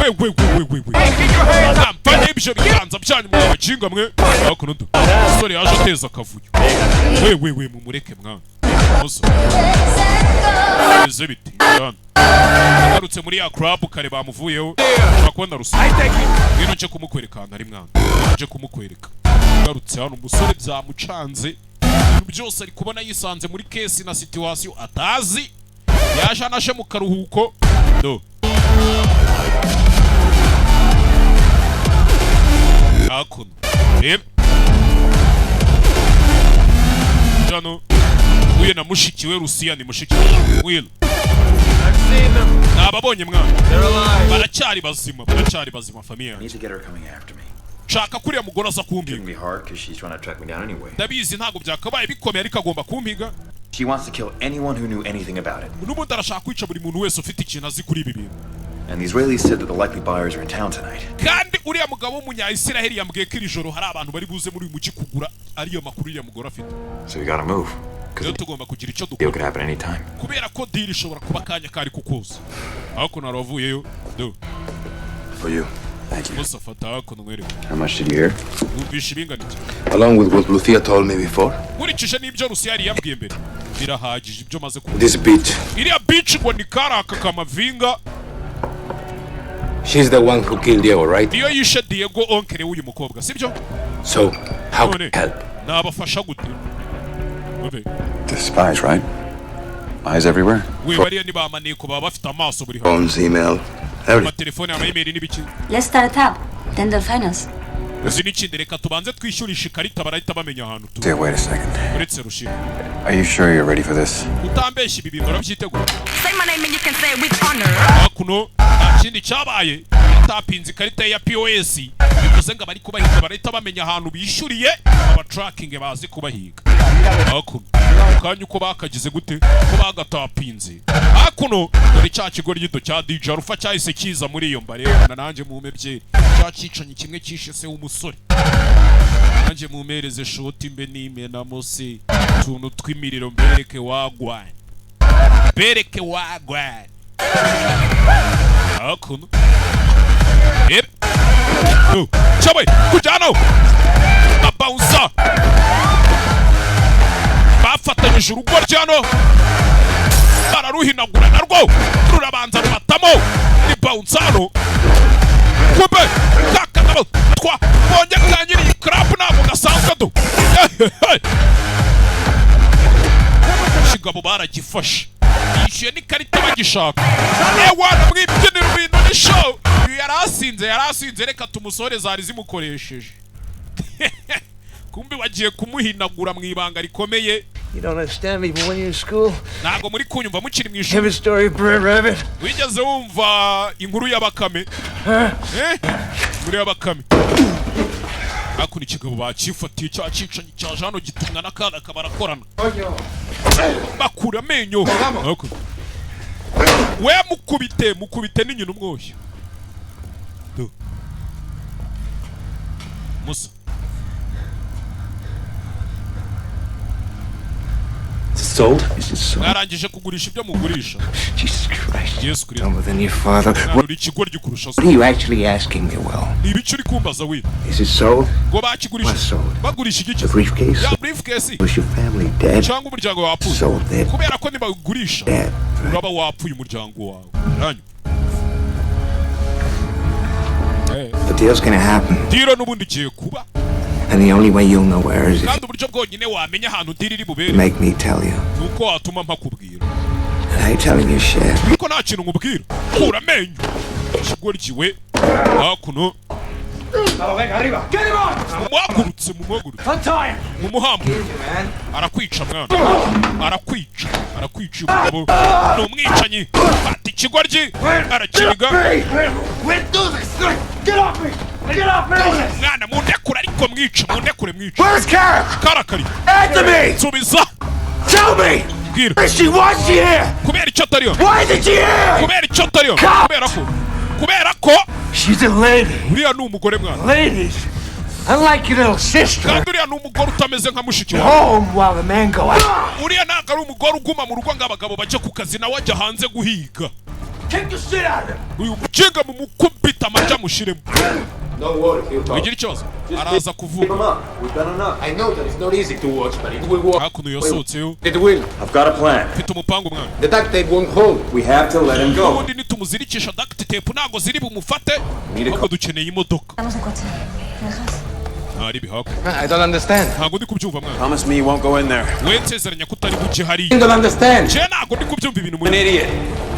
We we we we we we, mfanye ibyo biganza byanyu mwa bajinga mwe. Hakuno do, umusore yaje ateza akavuyo. We we we, mumureke mwana. Umusore bimeze bite hano? Yagarutse muri ya club kare bamuvuyeho. Ushobora kubona rusa, ngwino nje kumukwereka ahantu ari mwana, nje kumukwereka. Yagarutse hano, umusore byamucanze, ibintu byose ari kubona yisanze muri case na situation atazi. Yaje anaje mu karuhuko do. Hakuno reba hano, uyu na mushiki we Rusiya, ni mushiki we Will. Nababonye mwana, baracyari bazima, baracyari bazima, famille yanjye. Need to get her coming after me. Nshaka kuriya mugore aza kumpiga. Shouldn't be hard because she's trying to track me down anyway. Ndabizi ntabwo byakabaye bikomeye, ariko agomba kumpiga. She wants to kill anyone who knew anything about it. N'ubundi arashaka kwica buri muntu wese ufite ikintu azi kuri ibi bintu. And the Israelis said that the likely buyers are in town tonight. Kandi uriya mugabo w'umunya-Isiraheli yambwiye ko iri joro hari abantu bari buze muri uyu mujyi kugura ariyo makuru uriya mugore afite. So we gotta move. Rero tugomba kugira icyo Deal dukora could happen anytime. kubera ko deal ishobora kuba akanya kari kukuza. Hakuno hari uwavuyeyo do. For you. Thank you. Bose afata hakuno mwereke. How much did you hear? Wumvisha ibingana iki? Along with what Lucia told me before, Nkurikije n'ibyo Rusiya yari yambwiye mbere, birahagije ibyo maze kubona. this bitch, Iriya bitch ngo ni karaka kamavinga. she's the one who killed Diego, right? Niyo yishe Diego, onkere w'uyu mukobwa, sibyo? So, how can None I help? nabafasha gute? Umve. The spies, right? Eyes everywhere. We, bariya ni ba maneko, baba bafite amaso buri hantu. Phones, email, everything. Amatelefone, amayimeri n'ibiki. Let's start a tab. Then they'll find us. Uzi n'ikindi? Reka tubanze twishyurisha ikarita, barahita bamenya ahantu turi. Say, wait a second. Uretse rushira. Are you sure you're ready for this? Utambeshya, ibi bintu urabyiteguye? Say my name and you can say it with honor. Hakuno nta kindi cyabaye, yatapinze ikarita ye ya POS, bivuze ngo abari kubahiga barahita bamenya ahantu bishyuriye, abatracking bazi kubahiga. Hakuno kanya uko bakagize gute ko bagatapinze hakuno, dore cya kigo gito cya DJ Alpha cyahise kiza muri iyo mbarebana nanjye mume byeri, cya cyicanyi kimwe cyishe se w'umusore. Nanjye mumereze shoti mbe nimenamo se utuntu tw'imiriro, mbereke wagwan, bereke wagwan. Hakuno reba. Cyabaye kujyana babawuza, bafatanyije urugo ryano. Bararuhinagura narwo rurabanza rubatamo ni bounce hano. Kumbe kakagabo twabonye ka nyiri iyi club ntabwo gasanzwe do. Ikigabo baragifashe, yishyuye n'ikarita bagishaka. Ewana mwibyinira ibintu ni show. Uyu yari asinze, yari asinze. Reka tumusore zari zimukoresheje. Kumbe bagiye kumuhinagura mu ibanga rikomeye. You don't understand me, but when you're in school, Ntabwo muri kunyumva mukiri mu have ishuri. a story of Brer Rabbit. Wigeze wumva inkuru ya Bakame? Huh? Eh? Inkuru ya Bakame. Hakuno ikigabo bakifatiye, cya cyicanyi cyaje hano gitumwa n'akana barakorana, bakura amenyo. Hakuno. We mukubite, mukubite n'inyina umwoshya. Do. Musa. Sold? Is it sold? Mwarangije kugurisha ibyo mugurisha? Jesus Christ. Yesu Kristo. Dumber than your father. Mwana, What uri ikigoryi kurusha so. are you actually asking me, Will? Ni ibiki uri kumbaza we? Is it sold? Ngo bakigurisha? What sold? Bagurisha igiki? The briefcase? Ya briefcase. Was your family dead? Cyangwa umuryango wawe wapfuye? Sold dead. Kubera ko nibawugurisha Dead. uraba wapfuye umuryango wawe ranyu. The deal's gonna happen. Deal n'ubundi igiye kuba. And the only way you'll know where is if Kandi uburyo bwonyine wamenya ahantu deal iri bubere you make me tell you. ni uko watuma mpakubwira. And I ain't telling you shit. Ariko nta kintu nkubwira. Kura amenyo, ikigoryi we. Hakuno. Vamos, venga, arriba. Get him on! Mumuhagurutse, mumuhagurutse. Untie him! Mumuhambe, arakwica mwana, arakwica, arakwica. Uyu mugabo ni umwicanyi. Fata ikigoryi arakiniga. We'll do this! Get off me! Get off me! Mwana, mundekure ariko mwica, mundekure mwica. Where's Kara? Karakari. Answer me! Nsubiza. Tell me! Bwira. Where is she? Why is she here? Kubera icyo atariyo. Why isn't she here? Kubera icyo atariyo. Kubera ko She's a lady. Uriya ni umugore mwana. Ladies, unlike your little sister, Kandi uriya ni umugore utameze nka mushiki wawe. home while the men go out. Uriya ntabwo ari umugore uguma mu rugo ngo abagabo bajye ku kazi, nawe ajya hanze guhiga. Kick the shit out of him. Uyu mukinga mumukubita amajya amushyiremo. Don't worry, he'll talk. Wigira ikibazo, araza kuvuga. We've done enough. I know that it's not easy to watch, but it will work. Hakuno yasohotseyo. It will. I've got a plan. Mfite umupangu mwana. The duct tape won't hold. We have to let him go. Ubundi nitumuzirikisha duct tape ntabwo ziri bumufate, ahubwo dukeneye imodoka. Vamos en coche. ¿Me dejas? Ntari bihako. I don't understand. Ntabwo ndi kubyumva mwana. Promise me you won't go in there. We nsezeranya ko utari buke hariya. I don't understand. Njye ntabwo ndi kubyumva ibintu muri An idiot.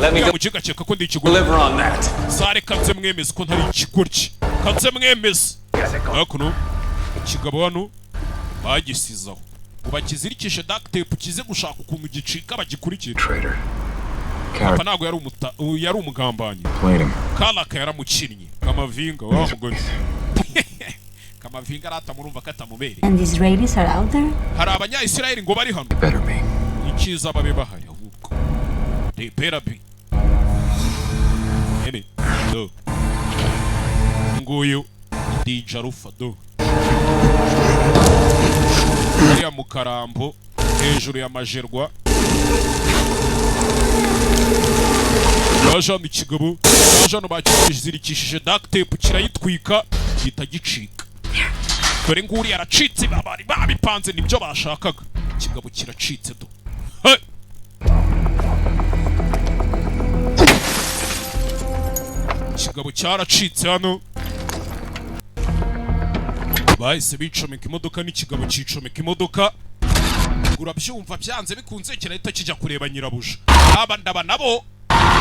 Let me Uriya go. mukinga akeka ko ndi ikigoryi. Deliver on that. Sare kanze mwemeze ko ntari ikigoryi, kanze mwemeze. Hakuno ikigabo hano bagisizaho ngo bakizirikishe duct tape kize gushaka ukuntu gicika bagikurikira. Traitor. Papa ntabwo yari umuta, yari umugambanyi. Played him. Karaka yaramukinnye. Kamavinga wa mugore, Kamavinga arata murumva ko atamubereye. And the Israelis are out there? Hari abanya-Isirayeli ngo bari hano. Better be. Icyiza babe bahari ahubwo, they better be. Ene do nguyu DJ Alpha do hariya mu Karambo hejuru ya Majerwa. Yaje hano ikigabo, yaje hano bakizirikishije duct tape kirayitwika gihita gicika. Dore nguriya aracitse, bari babipanze nibyo bashakaga. Ikigabo kiracitse do. Hey! Ikigabo cyaracitse hano, bahise bicomeka imodoka n'ikigabo cyicomeka imodoka. Urabyumva, byanze bikunze kirahita kijya kureba nyirabuja. Aba ndaba nabo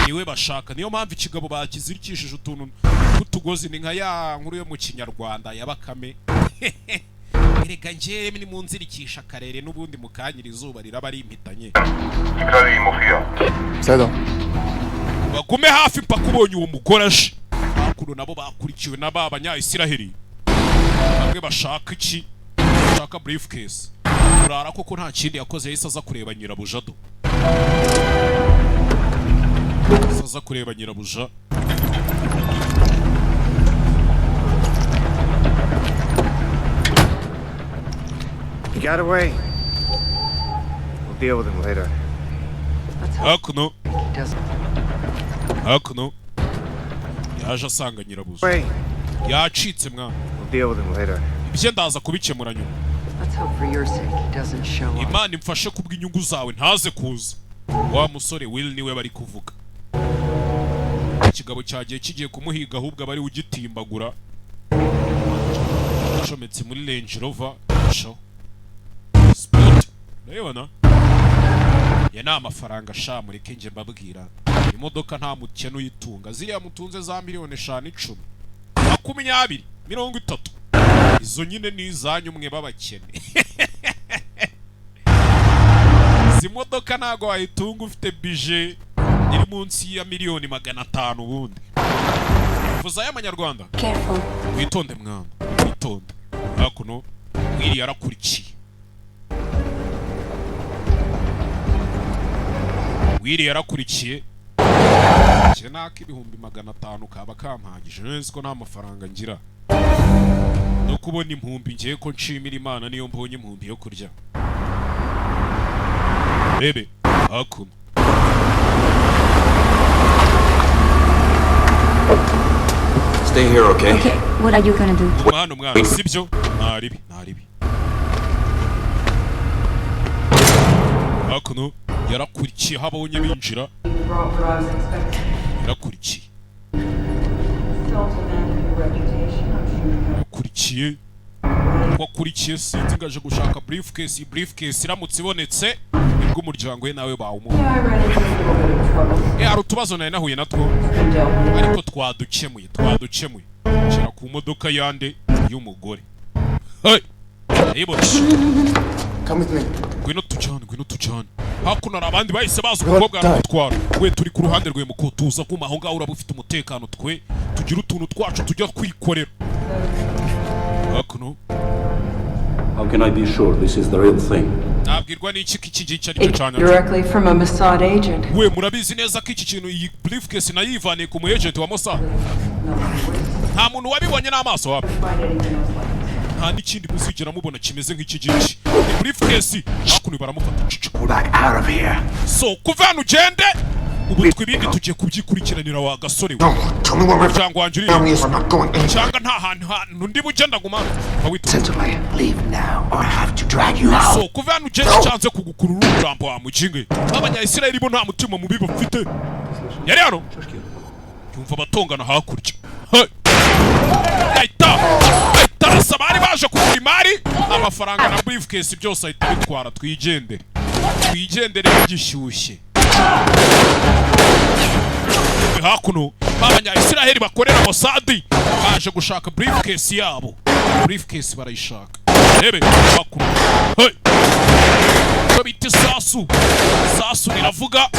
niwe bashaka, niyo mpamvu ikigabo bakizirikishije utuntu tw'utugozi. Ni nka ya nkuru yo mu Kinyarwanda ya Bakame. Erega njyewe ni munzirikisha akarere n'ubundi mukanyira izuba riraba ari impitanye. Settle. Bagume hafi mpaka ubonye uwo mugore aje. Hakuno nabo bakurikiwe na ba banya-Isiraheli bamwe bashaka iki? Bashaka briefcase. Urara koko nta kindi yakoze, yahise aza kureba nyirabuja do, yahise aza kureba nyirabuja. He got away. We'll deal with him later. Hakuno, hakuno yaje asanga nyirabuja Wait. yacitse mwana. We'll deal with him later. Ibyo ndaza kubikemura nyuma. Let's hope for your sake he doesn't show up. Imana imfashe kubw'inyungu zawe ntaze kuza. Wa musore Will niwe bari kuvuga. Ikigabo cyagiye kigiye kumuhiga, ahubwo aba ari we ugitimbagura. Acometse muri Range Rover Show Sport, urabibona ya ni amafaranga sha. Mureke njye mbabwira, imodoka nta mukene uyitunga. Ziriya mutunze za miliyoni 5, 10, 20, 30, izo nyine ni izanyu mwe b'abakene. Izi modoka ntabwo wayitunga ufite budget iri munsi ya miliyoni 500 ubundi vuza y'amanyarwanda. Careful. Witonde mwana, witonde. Hakuno Will yarakurikiye, Will yarakurikiye. Njye naka 500,000 kaba kampagije. Nzi ko nta mafaranga ngira no kubona impumbi. Ngiye ko nshimira Imana niyo mbonye impumbi yo kurya. Rebe hakuno. Stay here, okay? Okay, what are you gonna do? Guma hano mwana, sibyo? Ntaribi, ntaribi. Hakuno yarakurikiye aho abonye binjira, yarakurikiye, yakurikiye wakurikiye. Sinzi ngaje gushaka briefcase. Iyi briefcase iramutse ibonetse nibwo umuryango we nawe bawumuha. Hari utubazo nari nahuye natwo, ariko twadukemuye, twadukemuye. Shyira ku modoka yande y'umugore. Hey! Ndayibona. Come with me. Ngwino tujyane, ngwino tujyane. Hakuno hari abandi bahise baza, umukobwa aramutwara. We turi ku ruhande rwe muko tuza kuma aho ngaho uraba ufite umutekano, twe tugira utuntu twacu tujya kwikorera hakuno. How can I be sure this is the real thing? Nabwirwa n'iki ko iki ngiki ari cyo cya nyacyo? Directly from a Mossad agent. We murabizi neza ko iki kintu, iyi briefcase nayivaniye ku mu agent wa Mossad. Nta muntu wabibonye n'amaso wapi, nta n'ikindi muzigera mubona kimeze nk'iki ngiki. Ni briefcase. Hakuno baramufata. Back out of here. So kuva hano ugende ubu, twe ibindi tugiye kubyikurikiranira. Wa gasore we, umuryango wanjye uri cyangwa nta hantu hantu ndi bujye, ndaguma witonze. Leave now, or I have to drag you out. So kuva hano ugende cyanze kugukurura umurambo wa mukinge. Abanyayisiraheli bo nta mutima mubi bafite. Yari hano yumva abatongana hakurya. Hey! Ahita ahita arasa bari baje kugura imari, amafaranga na briefcase byose ahita bitwara. Twigendere, twigendere bigishyushye. Hakuno b'abanyayisiraheli bakorera Mossad baje gushaka briefcase yabo, briefcase barayishaka. Rebe hakuno. Hey! Icyo bita isasu, isasu riravuga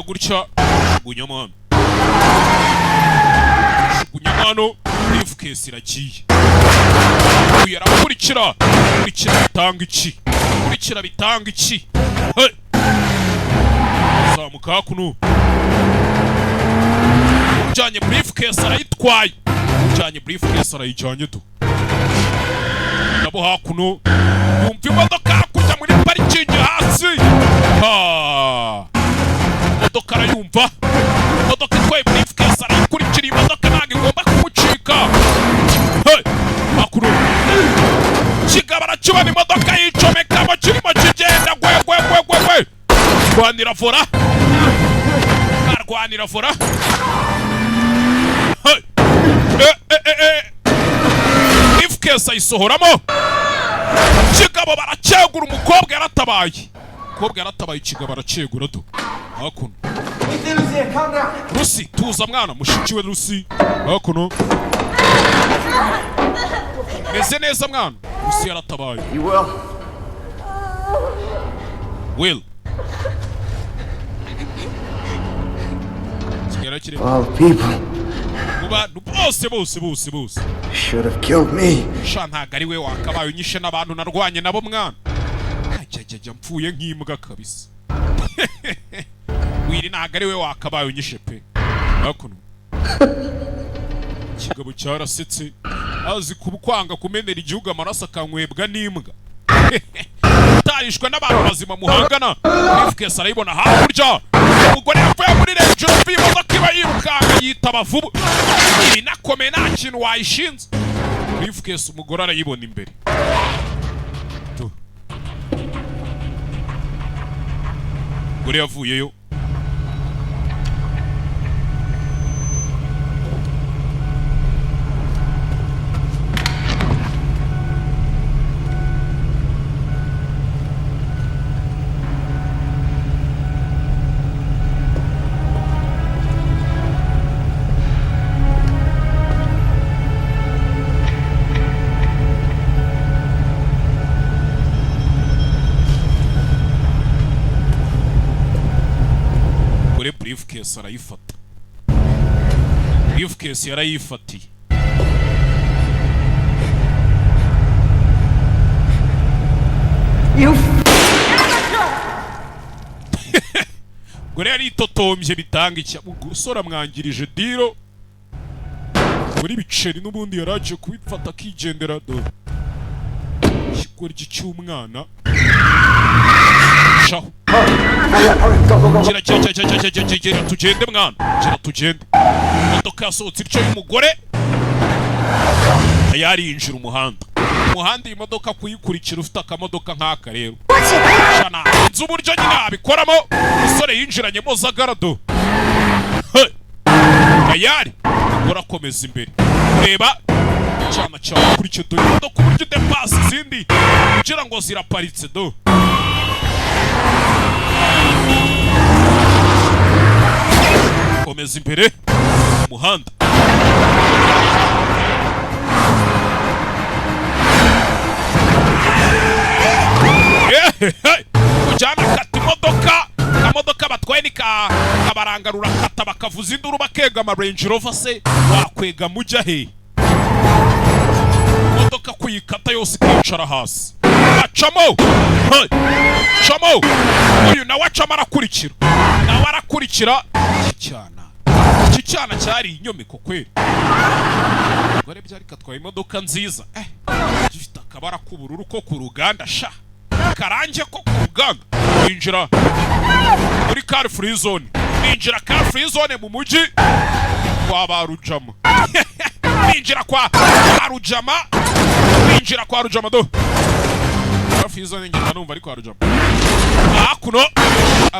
gutya. Jugunyamo hano, jugunyamo hano. Briefcase iragiye. Uyu arakurikira, kurikira bitanga iki? Kurikira bitanga iki? Hey! Zamuka hakuno. Ujyanye briefcase arayitwaye, ujyanye briefcase arayijyanye tu. Nabo hakuno yumva imodoka hakurya muri parikingi hasi. Ha! Imodoka arayumva, imodoka itwaye briefcase arayikurikira. Imodoka ntabwo igomba kumucika. Hey! Hakuno kigabo arakibona, imodoka yicomekamo kirimo kigenda. Gwe gwe gwe gwe gwe! Rwanira vora, arwanira vora. Hey! Eh, eh, eh, eh. Briefcase ayisohoramo. Kigabo baracyegura. Umukobwa yaratabaye, umukobwa yaratabaye. Ikigabo aracyegura do. Hakuno Lucy, tuza mwana. Mushiki we Lucy hakuno. Meze neza mwana. Lucy yaratabaye. You will. Will kigera kiri All people mu bantu bose bose bose bose should have killed me. Sha, ntabwo ari we wakabaye unyishe n'abantu narwanye nabo mwana. Ajyajyajya, mpfuye nk'imbwa kabisa. Will ntabwo ari we wakabaye unyishe pe. Hakuno ikigabo cyarasetse, azi kwanga kumenera igihugu amaraso akanywebwa n'imbwa utayishwe n'abantu bazima muhangana. Briefcase arayibona hakurya. Umugore yavuye muri Range Rover, imodoka iba yirukanka yitaba vuba, inakomeye, nta kintu wayishinze. Briefcase umugore arayibona imbere. Tu. Umugore yavuyeyo. Umugore briefcase arayifata, briefcase yarayifatiye. You Umugore yaritotombye bitanga icya umusore amwangirije deal muri biceri, n'ubundi yaraje kubifata akigendera. Dore ikigoryi cy'umwana shaho. Gira gira gira gira gira gira gira, tugende mwana, gira tugende. Imodoka yasohotse ityo y'umugore tayari yinjira umuhanda. Iyi modoka kuyikurikira ufite akamodoka nk'aka rero shana nzi uburyo nyine abikoramo. Umusore yinjiranyemo zagarado. Hey! Tayari umugore akomeza imbere kureba cyana cyawe ukurikiye. Dore imodoka uburyo udepasa izindi kugira ngo ziraparitse do. Komeza imbere umuhanda. Ehehe! Kujyana kata imodoka, akamodoka batwaye ni ka kabarangarura kata bakavuza induru bakegama. Range Rover se wakwegama ujya he? Imodoka kuyikata yose ikicara hasi, acamo. Hey! Acamo. Uyu nawe acamo, arakurikira, nawe arakurikira. Iki cyana cyari inyomeko kweri. Gore byari katwaye imodoka nziza, gifite akabara k'ubururu ko ku ruganda sha, karange ko ku ruganda. Binjira muri car free zone, binjira car free zone mu mujyi kwa ba Rujama, binjira kwa Rujama, binjira kwa Rujama. Do car free zone ngenda numva ari kwa Rujama hakuno.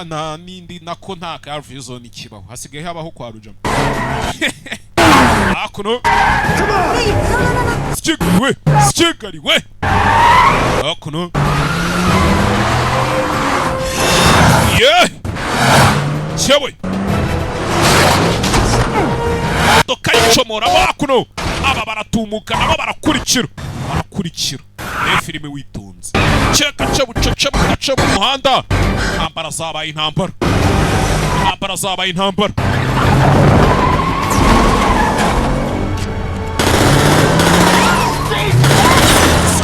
Nta n'indi nako, nta car free zone ikibaho, hasigaye habaho kwa Rujama hakuno. Kigali we, Kigali we, hakuno ye cyewe imodoka yicomora hakuno. Aba baratumuka nabo barakurikira, barakurikira. Reba filime witonze, ceka ce bucece mu gace mu muhanda. Intambara zabaye intambara, intambara zabaye intambara.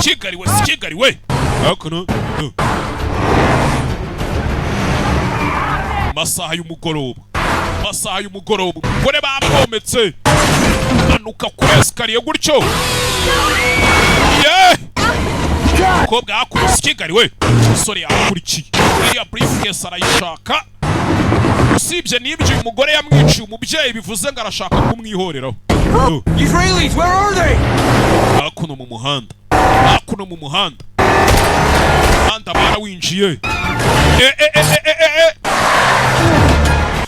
Kigali we, Kigali we, hakuno. Masaha y'umugoroba, masaha y'umugoroba. Umugore bamwometse, manuka kuri escalier gutyo ye umukobwa hakubise. Kigali we, umusore yakurikiye iriya briefcase arayishaka. Usibye n'ibyo, uyu mugore yamwiciye umubyeyi, bivuze ngo arashaka kumwihoreraho. Israelis, where are they? Hakuno mu muhanda, hakuno mu muhanda, muhanda barawinjiye. E e e e e e e.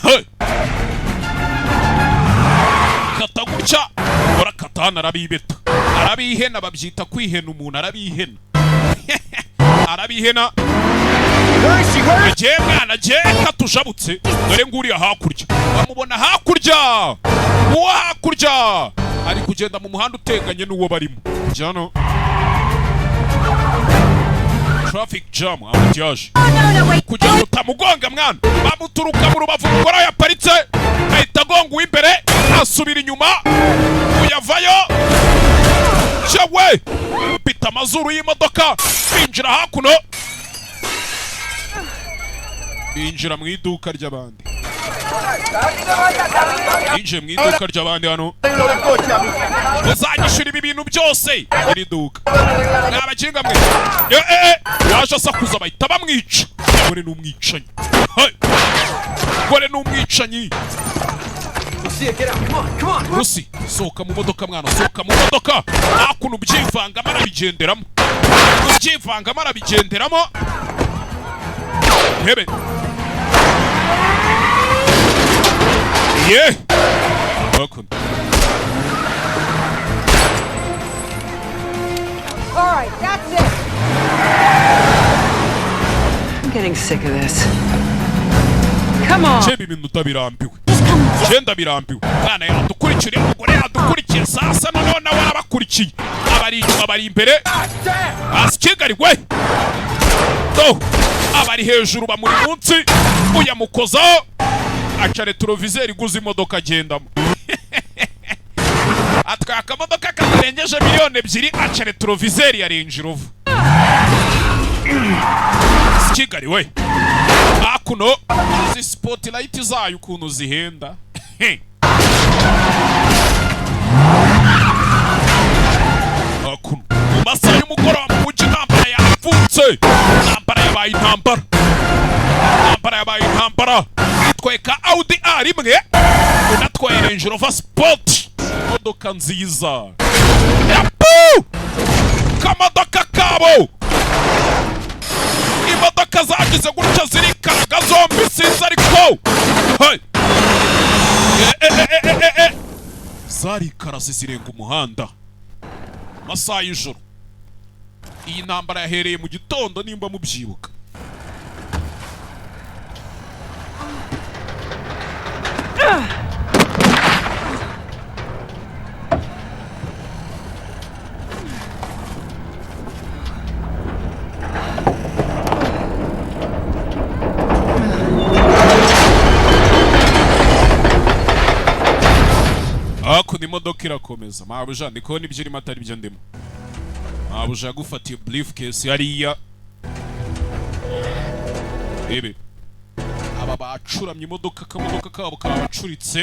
Hey! Kata gutya urakata hano, arabibeta, arabihena, babyita kwihena umuntu, arabihena, arabihena. Agiye mwana, agiye katujabutse. Dore nguriya hakurya, bamubona hakurya, uwo hakurya ari kugenda mu muhanda uteganye n'uwo barimo. Jano traffic jam, embouteillage, kugira ngo utamugonga mwana. Bamuturuka mu rubavu, umugore yaparitse ahita agonga uw'imbere, asubira inyuma uyavayo cyewe bita amazuru y'imodoka. Binjira hakuno, binjira mu iduka ry'abandi, binjiye mu iduka ry'abandi hano. Muzanyishyura ibi bintu byose, iri duka mwabakinga mwe. Eh, eh, eh, waje asakuza bahita bamwica. Gore ni umwicanyi. Hey! Gore ni umwicanyi. Lucia, get out. Come on, come on. Lucy, sohoka mu modoka mwana, sohoka mu modoka. Hakuno ubyivangamo arabigenderamo, ubyivangamo arabigenderamo. Hebe Ye hakuno. All right, that's it. I'm getting sick of this. Come on. Chebe, ibintu ndabirambiwe, genda, birambiwe. Mwana yadukurikiye, umugore yadukurikiye. Sasa noneho nawe arabakurikiye, abari inyuma, abari imbere. Hasi Kigali we do, abari hejuru bamuri munsi, uyamukozaho aca rétroviseur iguze imodoka agendamo, atwaye akamodoka katarengeje miliyoni 2, aca rétroviseur ya Range Rover. Kigali we, hakuno izi spotlight zayo ukuntu zihenda. Hakuno mu masaha y'umugoroba mu mujyi, intambara yavutse, intambara yabaye intambara, intambara yabaye intambara. Itwaye ka Audi A rimwe, unatwaye Range Rover Sport, imodoka nziza. Yapu kamodoka kabo, imodoka zagize gutya zirikaraga zombi, sinzi ariko. Hey! Eh, eh, eh, eh, eh, eh. Zarikaraze zirenga umuhanda, amasaha y'ijoro. Iyi ntambara yahereye mu gitondo nimba mubyibuka. Hakuno imodoka irakomeza. Mabuja, ndi kubona ibyo urimo atari byo ndimo. Mabuja yagufatiye briefcase hariya. Rebe aba bacuramye imodoka, akamodoka kabo kabacuritse.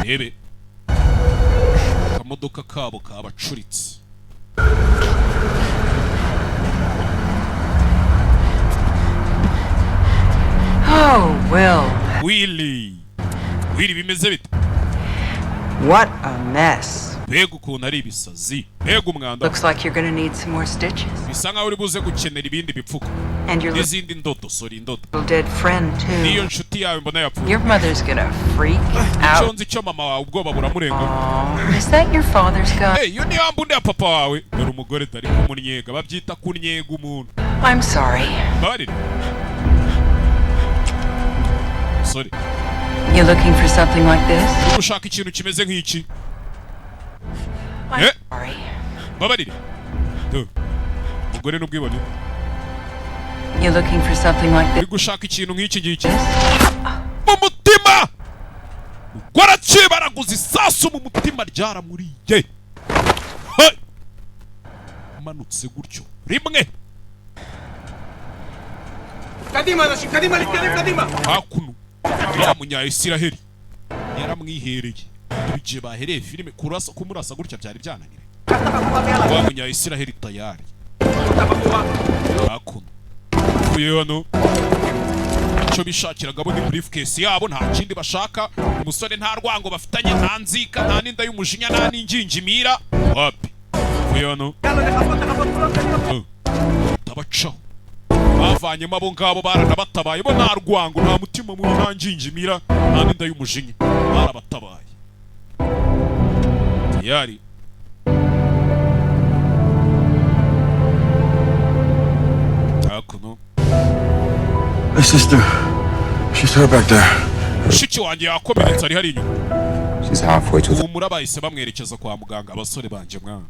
Rebe akamodoka kabo kabacuritse. Oh, Will. Willy, Willy, bimeze bite? What a mess. Mbega ukuntu ari ibisazi, mbega umwanda! Looks like you're gonna need some more stitches. Bisa nkaho uri buze gukenera ibindi bipfuko And your n'izindi ndodo, sorry, indodo. little dead friend, too. N'iyo nshuti yawe mbona yapfuye. Your mother's gonna freak Icyo out. nzi cyo, mama wawe ubwoba buramurenga. Is that your father's gun? Hey, iyo niyo mbunda ya papa wawe? Dore umugore dore kumunyega, babyita kunyega umuntu. I'm sorry. Mbabarire, sorry. You looking for something like this? Uri ushaka ikintu kimeze nk'iki? I'm Eh? sorry. Mbabarire. Do umugore n'ubwibone. You looking for something like Uri this? gushaka ikintu nk'iki ngiki? Mu mutima umugore akibaraguza isasu mu mutima ryaramuriye. Hey! Umanutse gutyo rimwe. קדימה, אנשים, קדימה, להתקדם קדימה! Hakuno ya munya-Isiraheli yaramwihereye. Igihe bahereye filime kurasa, kumurasa gutya byari byananira wa munya-Isiraheli tayari. Hakuno uvuye hano, icyo bishakiraga bo ni briefcase yabo, nta kindi bashaka. Umusore nta rwango bafitanye, nta nzika, nta n'inda y'umujinya, nta n'ingingimira, wapi. Uvuye hano tabacaho, bavanyemo abo ngabo, baranabatabaye bo, nta rwango, nta mutima mubi, nta ngingimira, nta n'inda y'umujinya, barabatabaye tayari. Hakuno. My sister. She's hurt back there. Mushiki wanjye yakomeretse, ari hari inyuma. She's halfway to the Humura, bahise bamwerekeza kwa muganga. Abasore banjye mwana,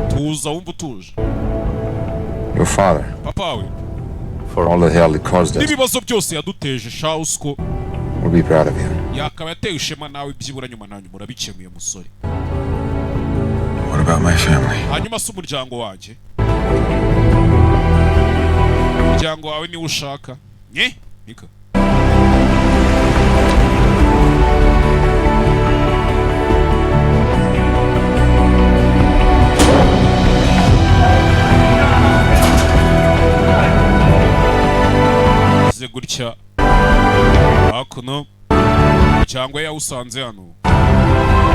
tuza, wumva utuje. Your father. Papa we. For all the hell it caused us, N'ibibazo byose yaduteje, sha usiko we'll be proud of you. Yakaba yatewe ishema nawe byibura nyuma na nyuma urabikemuye, musore. What about my family? Hanyuma se umuryango wanjye? Umuryango wawe niwo ushaka nye nika. Ze gutya hakuno. Cyangwa yawusanze hano,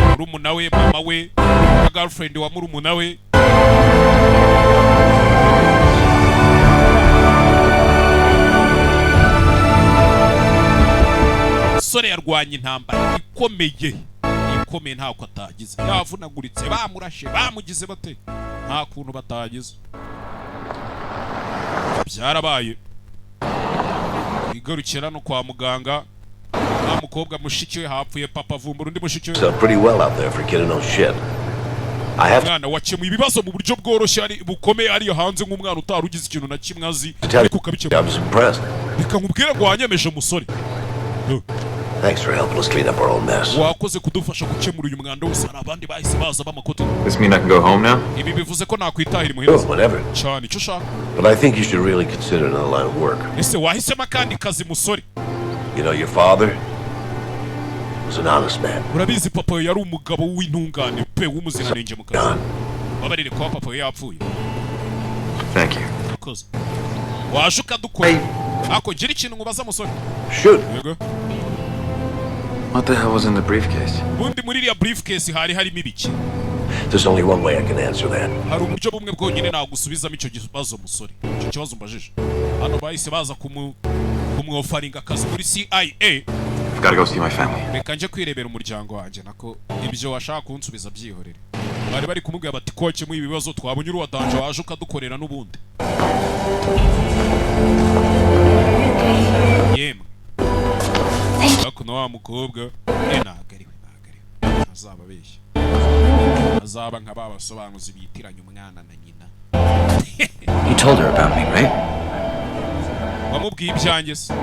murumuna we, mama we na girlfriend wa murumuna we. Umusore yarwanya intambara ikomeye ikomeye, ntako atagize, yavunaguritse, bamurashe, bamugize bate, nta kuntu batagize, byarabaye. Igarukira no kwa muganga wa mukobwa mushiki we hapfuye papa, avumbura undi mushiki we. So pretty well out there for a kid who knows shit. I have Mwana, wakemuye ibibazo mu buryo bworoshye ari bukomeye ariyo hanze, nk'umwana utari ugize ikintu na kimwe azi, to tell ariko you, ukabikemura. I was impressed. Reka nkubwire ngo wanyemeje, musore. Thanks for helping us clean up our own mess. Wakoze kudufasha gukemura uyu mwanda wose. Hari abandi bahise baza b'amakote. This mean I can go home now? Ibi bivuze ko nakwitahira imuhira? Sure, whatever. Cyane, icyo ushaka. But I think you should really consider another line of work. Ese wahisemo akandi kazi, musore? You know, your father was an honest man. Urabizi, papa yari umugabo w'intungane pe, w'umuziranenge mu kazi. Babarire kuba papa we yapfuye. Thank you. Urakoze, waje ukadukora. Ako ngira ikintu nkubaza, musore. Shoot. Yego. What the hell was in the briefcase? Ubundi muri iriya briefcase hari harimo ibiki? There's only one way I can answer that. Hari uburyo bumwe bwonyine nagusubizamo icyo kibazo, musore, icyo kibazo umbajije. Hano bahise baza kumwofaringa akazi muri CIA. I've got to go see my family. Reka nje kwirebera umuryango wanjye. Nako ibyo washaka kunsubiza byihorere. Bari bari kumubwira bati ko wakemuye ibibazo, twabonye uri danger, waje ukadukorera n'ubundi. Yemwe, hakuno wa mukobwa, ntabwo ari we, ntabwo ari we, azaba abeshya, azaba nka ba basobanuzi bitiranya umwana na nyina. You told her about me, right? Wamubwiye ibyanjye se?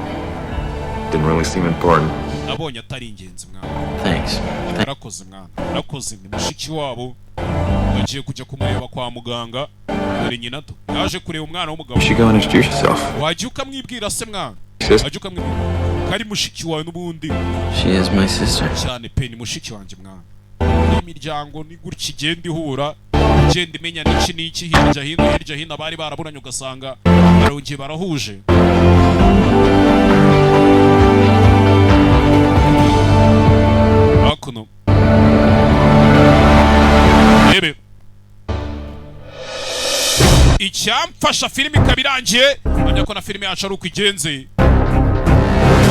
Didn't really seem important. Nabonye atari ingenzi, mwana. Thanks. Narakoze, mwana, narakoze. Ni mushiki wabo, bagiye kujya kumureba kwa muganga. Dore nyina to yaje kureba umwana w'umugabo. You should go and introduce yourself. Wajya ukamwibwira se, mwana? Sis. Wajya ukamwibwira ko ari mushiki wawe n'ubundi? She is my sister. Cyane pe, ni mushiki wanjye, mwana. Imiryango ni gutya igenda ihura, igenda imenya n'iki n'iki, hirya hino, hirya hino, abari baraburanye ugasanga barongeye barahuje. Hakuno rebe icyamfasha, filime ikaba irangiye. Menya ko na filime yacu ari uko igenze.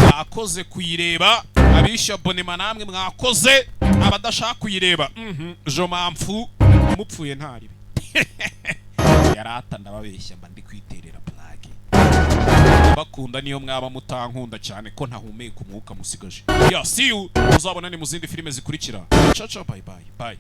Mwakoze kuyireba, abishyuye abonnement namwe mwakoze, abadashaka kuyireba je mpamvu mupfuye ntaribe yarata. Ndababeshya, mba ndi kwiterera blague. Bakunda niyo mwaba mutankunda cyane ko ntahumeka umwuka musigaje. Ya, see you, muzabona ni mu zindi filime zikurikira. Ciao ciao, bye bye bye.